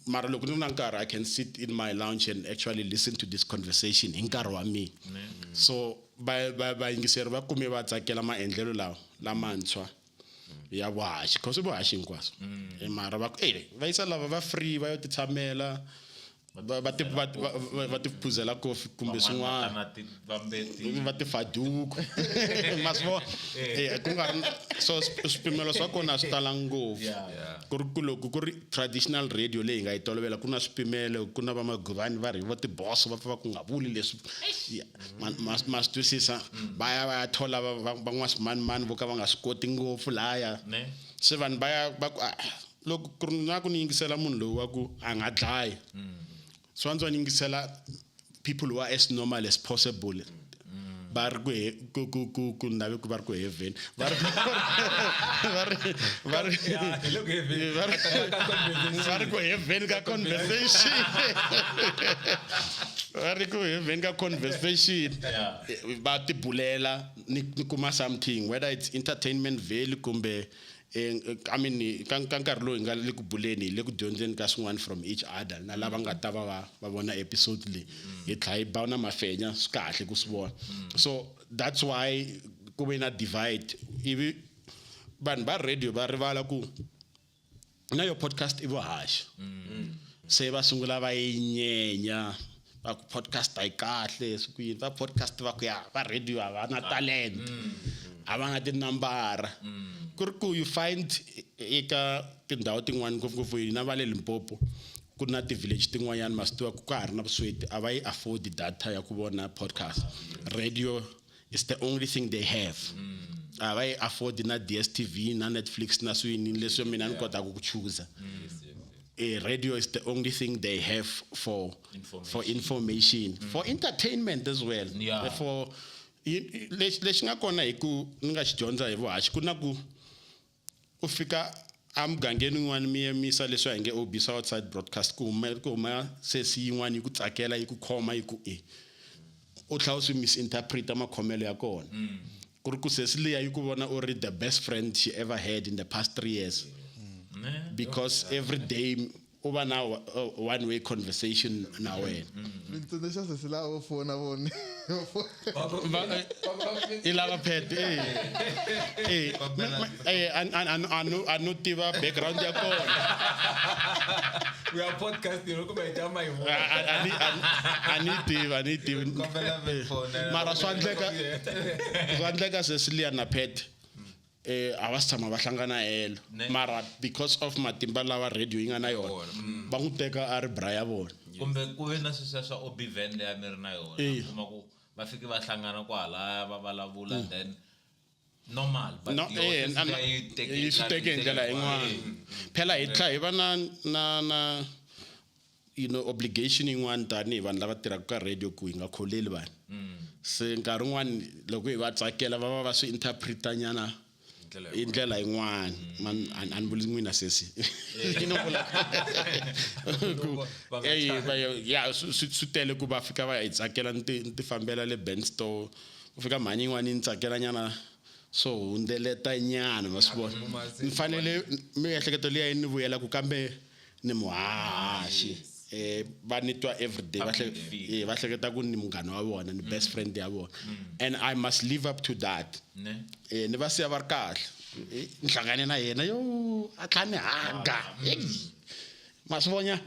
Mara loko ni ri na nkarhi, I can sit in my lounge and actually listen to this conversation hi nkarhi wa mina. So vayingiseri va kume va tsakela maendlelo lawa lamantshwa ya vuhaxi, cause i vuhaxi hinkwaswo. Mara va ku e va yisa lava va free, va yo ti tshamela, va ti phuzela kofi kumbe swin'wana, va ti faduku, ma swi vona. Ku nga ri so swipimelo swa kona a swi tala ngopfu. Ku ri ku loko ku ri traditional radio leyi hi nga yi tolovela, ku na swipimelo, ku na vamaguvani va ri vo tiboso, va pfa va ku nga vuli leswi. Ma swi twisisa, va ya va ya thola van'waswimanimani vo ka va nga swi koti ngopfu laya. Se vanhu va ya va ku, ah, loko ku ri na ku ni yingisela munhu loyi wa ku a nga dlayi, swi antswa ni yingisela people who are as normal as possible. Va ri ku ku ku ku ku nave ku va ri ku heaven, va ri ku heaven ka conversation, va ri ku heaven ka conversation, va tibulela, ni kuma something, whether it's entertainment value kumbe I mean, ka nkarhi lowu hi nga le ku buleni, hi le ku dyondzeni ka swin'wana from each other, na lava nga ta va vona episode leyi, hi tlhela hi ba na mafenya, swi kahle ku swi vona. So that's why ku ve na divide, ivi vanhu va radio va rivala ku na yo podcast i vuhaxi. Se va sungula va yi nyenya, va ku podcast a yi kahle, swi ku yini, va podcast va ku ya va radio a va na talent, a va na tinambara. Ku ri ku you find eka tindhawu tin'wani, ngopfungopfu hina va le Limpopo, ku na ti-village tin'wanyani, ma swi tiva ku ka ha ri na vusweti, a va yi afford data ya ku vona podcast. Radio is the only thing they have. A va yi afford na DStv na Netflix na swini leswi mina ni kotaka ku chooser. Radio is the only thing they have for information, for entertainment as well. For lexi nga kona hi ku ni nga xi dyondza hi vuhaxi, ku na ku u fika emugangeni wun'wani mi yimisa leswi a hi nge OB Southside broadcast, ku huma sesi yin'wana yi ku tsakela, yi ku khoma, yi ku e u tlhela u swi misinterpreta makhomelo ya kona, ku ri ku sesi liya yi ku vona u ri the best friend she ever had in the past 3 years, because every day u va na one way conversation na wena. Ni tsundzuxa sesi lava vo fona vone. I lava pet, a no tiva background ya kona. We are podcasting, loko hi tama hi vona. A ni tivi, a ni tivi. Kombela mi fonela. Mara swa endleka sesi liya na pet a va si tshama va hlangana helo. Mara because of matimba lawa radio yi nga na yona, va n'wi teka a ri bra ya vona. Kumbe ku ve na sweswiya swa OB van leyi a mi ri na yona, kuma ku va fike va hlangana kwalaya, va vulavula, then normal, but no yoho sesi liya yi teke yi swi teke hi ndlela yin'wana. Phela hi tlhela hi va na obligation yin'wana tanihi vanhu lava tirhaka ka radio ku hi nga kholeli vanhu. Se nkarhi wun'wani loko hi va tsakela, va va va swi interpreta nyana hi ndlela yin'wana. Man, a ni vuli n'wina sesi. No vula ku ya swi tele ku va fika va hi tsakela, ni ti fambela le band store, ku fika mhani yin'wana yi ni tsakela nyana, swo hundzeleta nyana, ma swi vona. Ni fanele miehleketo liya yi ni vuyela ku kambe ni muhaxi, va ni twa everyday, va hleketa ku ni munghana wa vona, ni best friend ya vona, and I must live up to that. Ni va siya va ri kahle. Ni hlangane na yena yo a tlha ni haga. Hey! Ma swi vonya,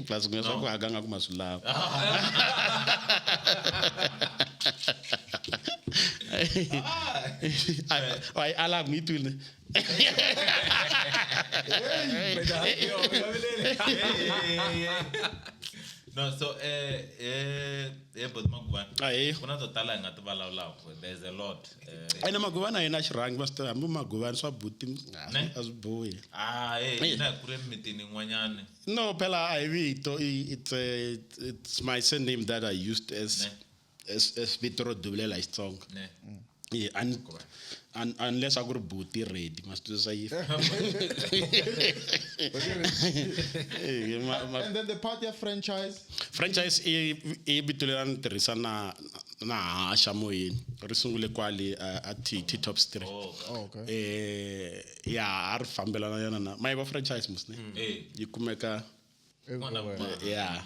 plus ku swa ku haga nga ku ma swi lava. A yi alarm yi twile. No, so but Maguvani, Ahee. ku na to tala hi nga ti vulavulaka, there's a lot. Ene Maguvani a yena xirhangi, ma swi tiva, hambi Maguvani swa buti Ne? a swi bohi. Ah, hina hi kule mimitini yin'wanyani. No, phela a hi vito, it's my surname that I used as Ne. as vito ro duvulela hi Xitsonga. Ne. Yeah, unless a ku ri buti ready, ma swi twisisa yi. And then the part ya franchise. Franchise i vito leri a ni tirhisa na Na haxa moyeni ri sungule kwale a T Top Street. Oh, okay. Ya a ri fambelana yana na mayiva franchise mos ne yi kumeka Everywhere. Ya,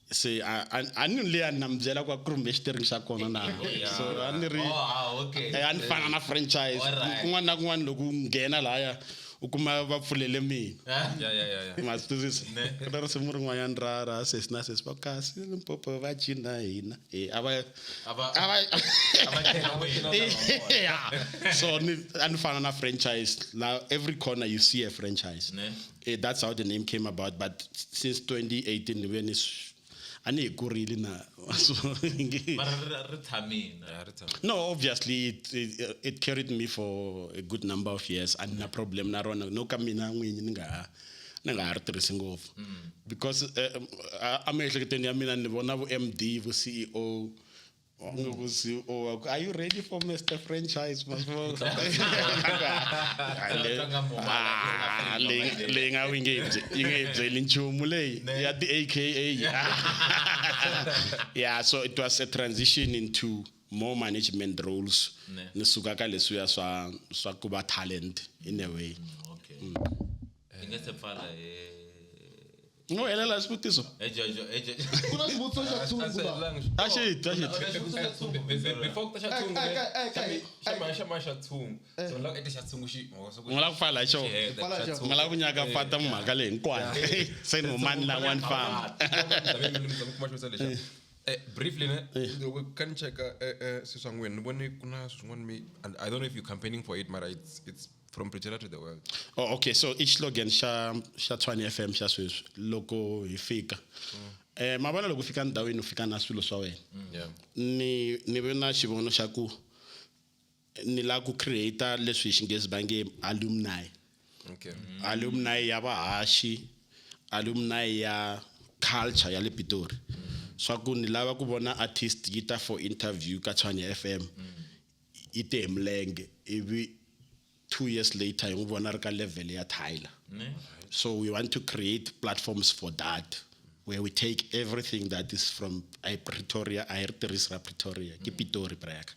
se a ni liya na mi byela ku a ku ri xiteringi xa kona na so a ni ri Oh, ah, okay. A ni fana na franchise. Kun'wana na kun'wana loko u nghena lahaya u kuma va pfulele mina. Yeah. Ma swi twisisa? Ku na risimu rin'wanyana ra sesi na sesi va kasi Limpopo va cina hina. E a va a va yeah. So ni a ni fana na franchise la, every corner you see a franchise. Ne. That's how the name came about, but since 2018 ni ve ni a ni hi kurile na so Mara ri tshamile. Yeah, ri tshama. No, obviously it carried me for a good number of years and na problem na rona no ka mina n'winyi ni nga ha ri tirhisi ngopfu because a miehleketweni ya mina ni vona vo MD, vo CEO, onge vo CEO va ku, "Are you ready for Mr Franchise?" Ah, leyi nga yi nge yi nge hi byeli nchumu leyi ya ti-AKA. Yeah, so it was a transition into more management roles. Ne. Ni suka ka leswiya swa ku va talent in a way. Okay, hi nga se pfala hi No helela xivutiso. Hi Jojo, hi Jojo. Ku na xivutiso xa tshungu la. A xi twa xi Before ku ta xa tshungu, Eh, eh, eh, xa ma xa tshungu. So ni lava ku eka xa tshungu xi U nga lava ku pfala hi xona? Pfala hi xona. U nga lava ku nyaka fata mhaka leyi hinkwayo se ni humani lan'wani famba. Briefly ne, loko ka ni cheka swilo swa n'wina, ni vone ku na swin'wana mi, and I don't know if you're campaigning for it, mara it's from Pretoria to the world. Oh, okay, so i slogan xa Tshwane FM xa sweswi loko hi fika. Ma vona loko u fika ndhawini u fika na swilo swa wena. Ni ve na xivono xa ku ni lava ku create leswi hi xinghezi va nge alumni. Alumni ya vahaxi, alumni ya culture ya le Pitori. Swa ku ni lava ku vona artist yi ta for interview ka Tshwane FM. Yi te hi milenge ivi 2 years later hi n'wi vona ri ka level ya Tyler. Ne. So we want to create platforms for that, where we take everything that is from I Pretoria, I tirhisi ra Pretoria, ke Pitori braka.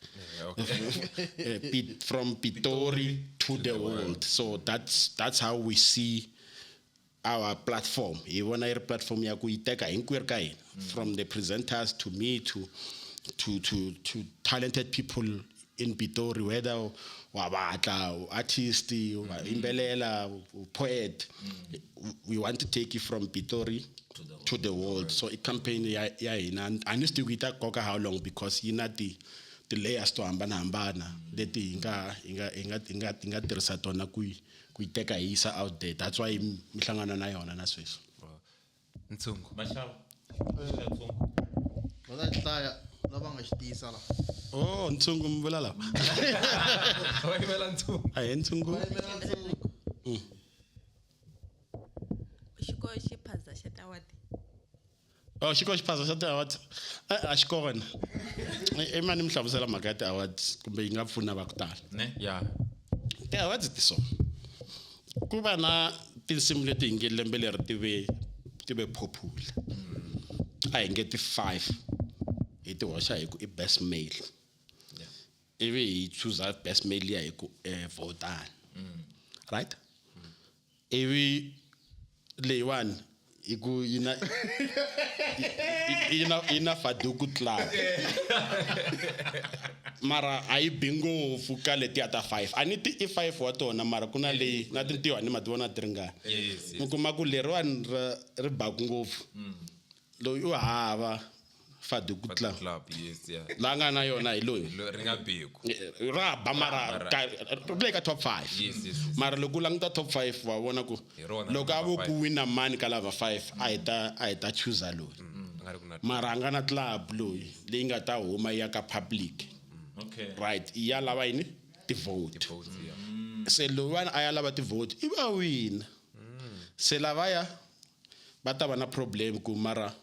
From Pitori to the world. So that's how we see our platform. Hi vona yi ri platform ya ku yi teka hinkwerhu ka hina, from the presenters to me to talented people in Pitori, whether wa batla artist, wa yimbelela, poet. We want to take it from Pitori to the world. So i campaign ya hina a ni swi tivi ku yi ta koka how long because yi na ti layers to hambanahambana leti hi nga tirhisa tona ku yi teka hi yisa out there. That's why mi hlangana na yona na sweswi. Ntshungu. Maxava. Va ta hlaya lava nga xi tiyisa la. Oh, ntshungu mi vula lava. Va yimela ntshungu. A hi ntshungu. Xiko xiphaza xa ti-award. Oh, xiko xiphaza xa ti-awards. A xi kona i mani mi hlamusela mhaka ya ti-awards kumbe yi nga pfuna va ku tala. Ne. Ti-awards ti so ku va na tinsimu leti hi nge lembe leri ti ve popular, a hi nge ti five hi ti hoxa hi ku i best male, ivi hi choosa best male liya hi ku votani, right? Ivi leyiwani hi ku yi na Faduku Club, mara a yi bi ngopfu ka letiya ta five. A ni ti i five wa tona, mara ku na leyi na tintiho ni ma ti vona ti ringani. Yes. Mi kuma ku leriwani ri baku ngopfu, loyi u hava Faduku Club. Club, yes, yeah. La nga na yona hi loyi. Ri nga biku. Ra ba, mara ri le ka top five. Yes. Mara loko u languta top five wa vona ku Hi rona loko a vo number ku five. wina mani ka lava five, a hi ta choosa loyi. A nga ri ku na Mara a nga na club loyi leyi nga ta huma yi ya ka public. Right, i ya lava yini? Ti-vote. Votes, yeah. Se loyiwani a ya lava ti-vote i va wina, se lavaya va ta va na problem ku mara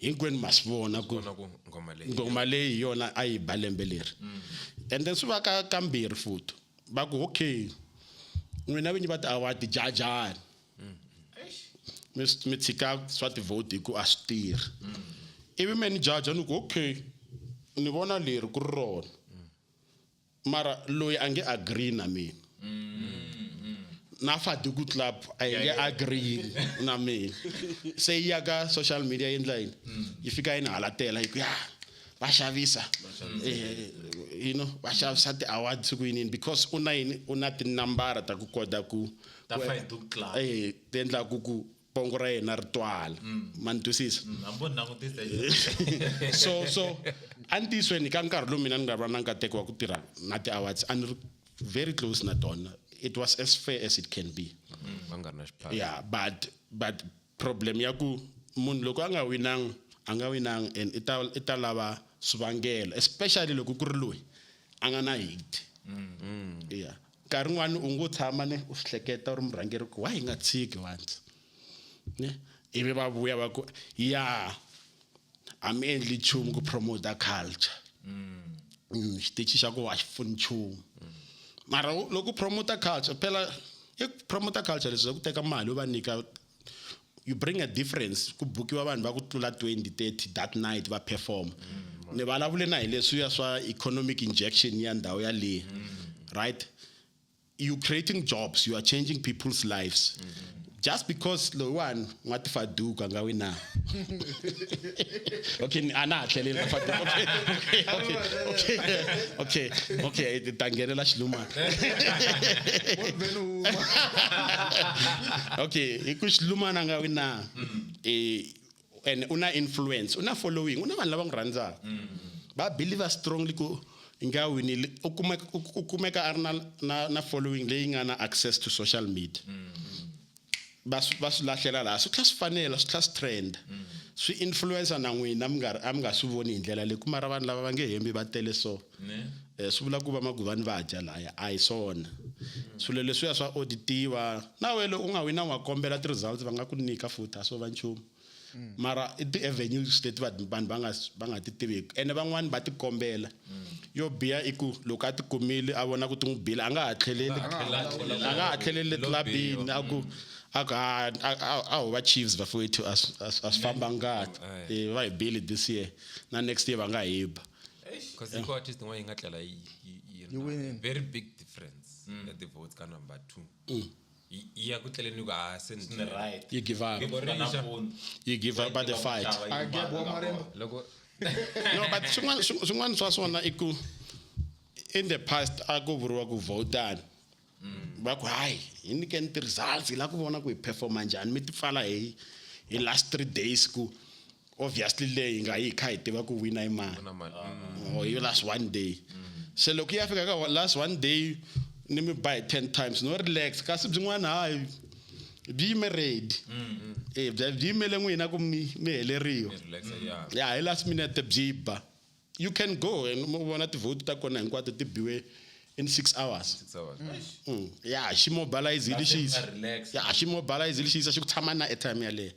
hinkwenu ma swi vona ku Vona ku ngoma leyi ngoma leyi hi yona a yi ba lembe leri. And then swi va ka kambirhi futhi va ku okay, n'wina vinyi va ti-award jajani mi tshika swa ti-vote hi ku a swi tirhi, ivi me ni jaja ni ku okay. Ni vona leri ku ri rona. Mara loyi a nge agree na mina. Na Faduku Club a yi nge agree na mina. Se yi ya ka social media yi endla yini? Yi fika yi ni halatela yi ku ya va xavisa. You know, va xavisa ti-awards ku yini because u na yini u na tinambara ta ku kota ku Ta Faduku Club. Ti endlaku ku pongo ra yena ri twala. Ma ni twisisa? Hambi u langutisa So entiyisweni ka nkarhi lowu mina ni nga va na nkateko wa ku tirha na ti-awards a ni ri very close na tona. It was as fair as it can be. Va nga ri na xiphalo. Yeah, but problem ya ku munhu loko a nga winang, a nga winang and i ta lava swivangelo, especially loko ku ri loyi a nga na hit. Yeah. Nkarhi wun'wani u ngo tshama ne u swi hleketa u ri murhangeri ku why hi nga tshiki once. Ne? Ivi va vuya va ku ya a mi endli nchumu ku promote culture. Xitichi xa ku a xi pfuni nchumu. Mara loko u promote culture phela i promote culture leswi ku teka mali u va nyika, you bring a difference ku bukiwa vanhu va ku tlula 20, 30 that night va perform. Ni vulavule na hi leswiya swa economic injection ya ndhawu yaleyo. Right? You creating jobs, you are changing people's lives. Just because loyiwani n'wa tifaduka nga wina. Okay, a na ha tlheleli ka Faduka. Okay, okay, okay, okay, okay, okay, ta nghenela xilumana. Okay, hi ku xilumana nga wina. And u na influence, u na following, u na vanhu lava n'wi rhandzaka. Va believe strongly ku nga winile, u kumeka a ri na following leyi nga na access to social media. Va swi lahlela laha, swi tlhela swi fanela, swi tlhela swi trend. Swi influencer na n'wina a mi nga swi voni hi ndlela leyi, ku mara vanhu lava va nge hembi va tele so. Swi vula ku va maguvani va dya laya, a hi swona. Swilo leswiya swa auditiwa. Na wena loko u nga wina u nga kombela ti-results va nga ku nyika futhi, a swo va nchumu. Mara i ti-avenues leti vanhu va nga ti tiveki. Ene van'wani va ti kombela. Yo biha i ku loko a ti kumile a vona ku ti n'wi bile, a nga ha tlheleli. A nga ha tlheleli clubini, a ku, a ku, a, a, a, a ho va Chiefs vafowethu, a swi, a swi, a swi fambanga kahle. Va hi bile this year, na next year va nga hi ba. Because i ku artist yin'wana yi nga tlela yi Yi winile. very big difference at the votes ka number 2. Yi ya ku tleleni ku, ah, se ni Ni right. You give up. Yi pfuka na mpundzu. You give up at the fight. I get one more. Loko No, but swin'wana swa swona i ku in the past a ku vuriwa ku votani. Va ku hayi, hi nyikeni ti-results, hi lava ku vona ku hi performa njhani, mi ti pfala hi last 3 days ku obviously leyi hi nga yi kha hi tiva ku wina i mani. Wina mani. Or hi last 1 day. Se loko yi ya fika ka last 1 day ni mi ba hi 10 times, no relax, kasi byin'wana hayi byi yime ready. Byi yimele n'wina ku mi heleriwa. Mi relax, yeah. Yeah, hi last minute byi ba. You can go and u vona ti-vote ta kona hinkwato ti biwe in 6 hours. 6 hours. Yeah, xi mobilize-ile That's xi it, yisa. relax. Yeah, xi mobilize-ile xi yisa xi ku tshama na airtime yaleyo.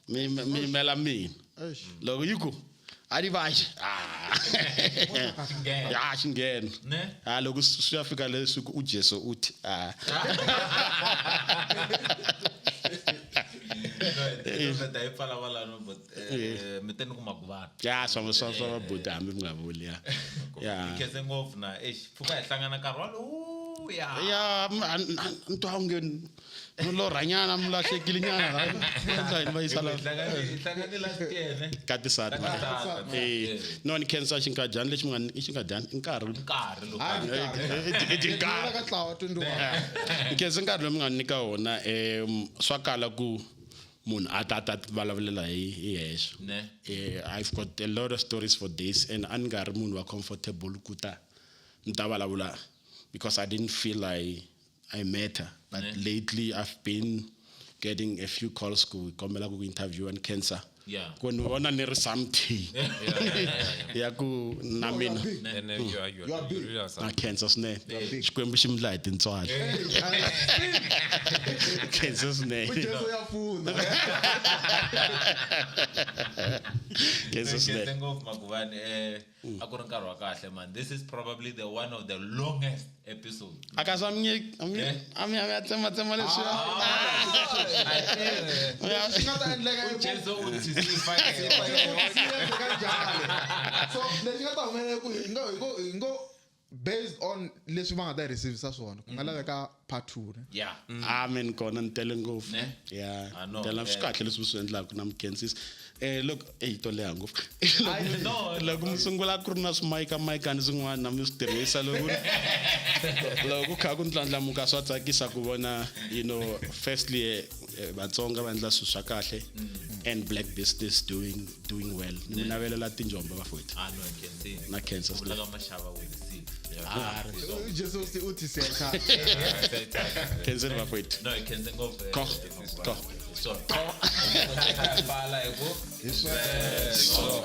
Mi yimela mina. Eish. Loko yi ku a di vaxe. Xinghena. Ya, xi nghena. Ne? Loko swi ya fika leswi ku u Jesu u thi, ah. Ta yi pfala kwalano, but, mi te ni ku maguvana. Ya, swa vabuti hambi mi nga vuli, ya. Ya. Hi khense ngopfu na, eish, pfuka hi hlangana nkarhi walowu, ya. Ya, ni twa onge ni lorhanyana, mi lahlekile nyana, la. Ni twa yini va yisa la? Hi hlangane last year, ne? Ka tisati, Ka tisati, ma. No, ni khensa xinkadyana lexi mi nga ni, i xinkadyana, i nkarhi. Nkarhi lowu. Hayi, nkarhi. I nkarhi. Ka ntlawa 21. Ni khensa nkarhi lowu mi nga nyika wona, swa kala ku munhu a ta ta vulavulela hi hexe. Ne. I've got a lot of stories for this and a ni nga ri munhu wa comfortable ku ta ni ta vulavula because I didn't feel I matter. But Ne. lately I've been getting a few calls ku kombela ku interview and cancer. Yeah. Ku ni vona ni ri something. Ya ku na No, you are mina. big. And then you are, you are, You are you big. really are Na something. cancer swinene. You are big. Xikwembu xi mi dlaya hi tintswalo. Cancer swinene. Jesu ya pfuna. Cancer swinene. Khense ngopfu Maguvani, a ku ri nkarhi wa kahle man. This is probably the one of the longest episode. A ka swa mi, a mi, a mi, a mi a tsema tsema leswiya. Leswi nga ta endleka i ku Jesu u tshisifa So, lexi nga ta humelela ku hi ngo hi ngo based on leswi va nga ta receivisa swona ku nga laveka part two ne Yeah. Amen kona ni tele ngopfu. Ne? Yeah. Ah, no, Tela swi eh. kahle leswi mi swi endlaka na mikhensisa. Loko ey to leha ngopfu. No, Loko mi sungula ku ri na swimayikamayikani swin'wana na mi swi tirhisa loko loko ku kha ku ndlandlamuka swa tsakisa ku vona you know firstly Vatsonga va endla swilo swa kahle and black business doing well. Ni mi navelela tinjombo vafowethu. Ah, no, Khensini. Na khensa Ku vula ka maxava we receive. Jesu u ti secha. Khenseni vafowethu. No, khense ngopfu. Ko. Ko. So, Pfala hi ku Hi sweswo.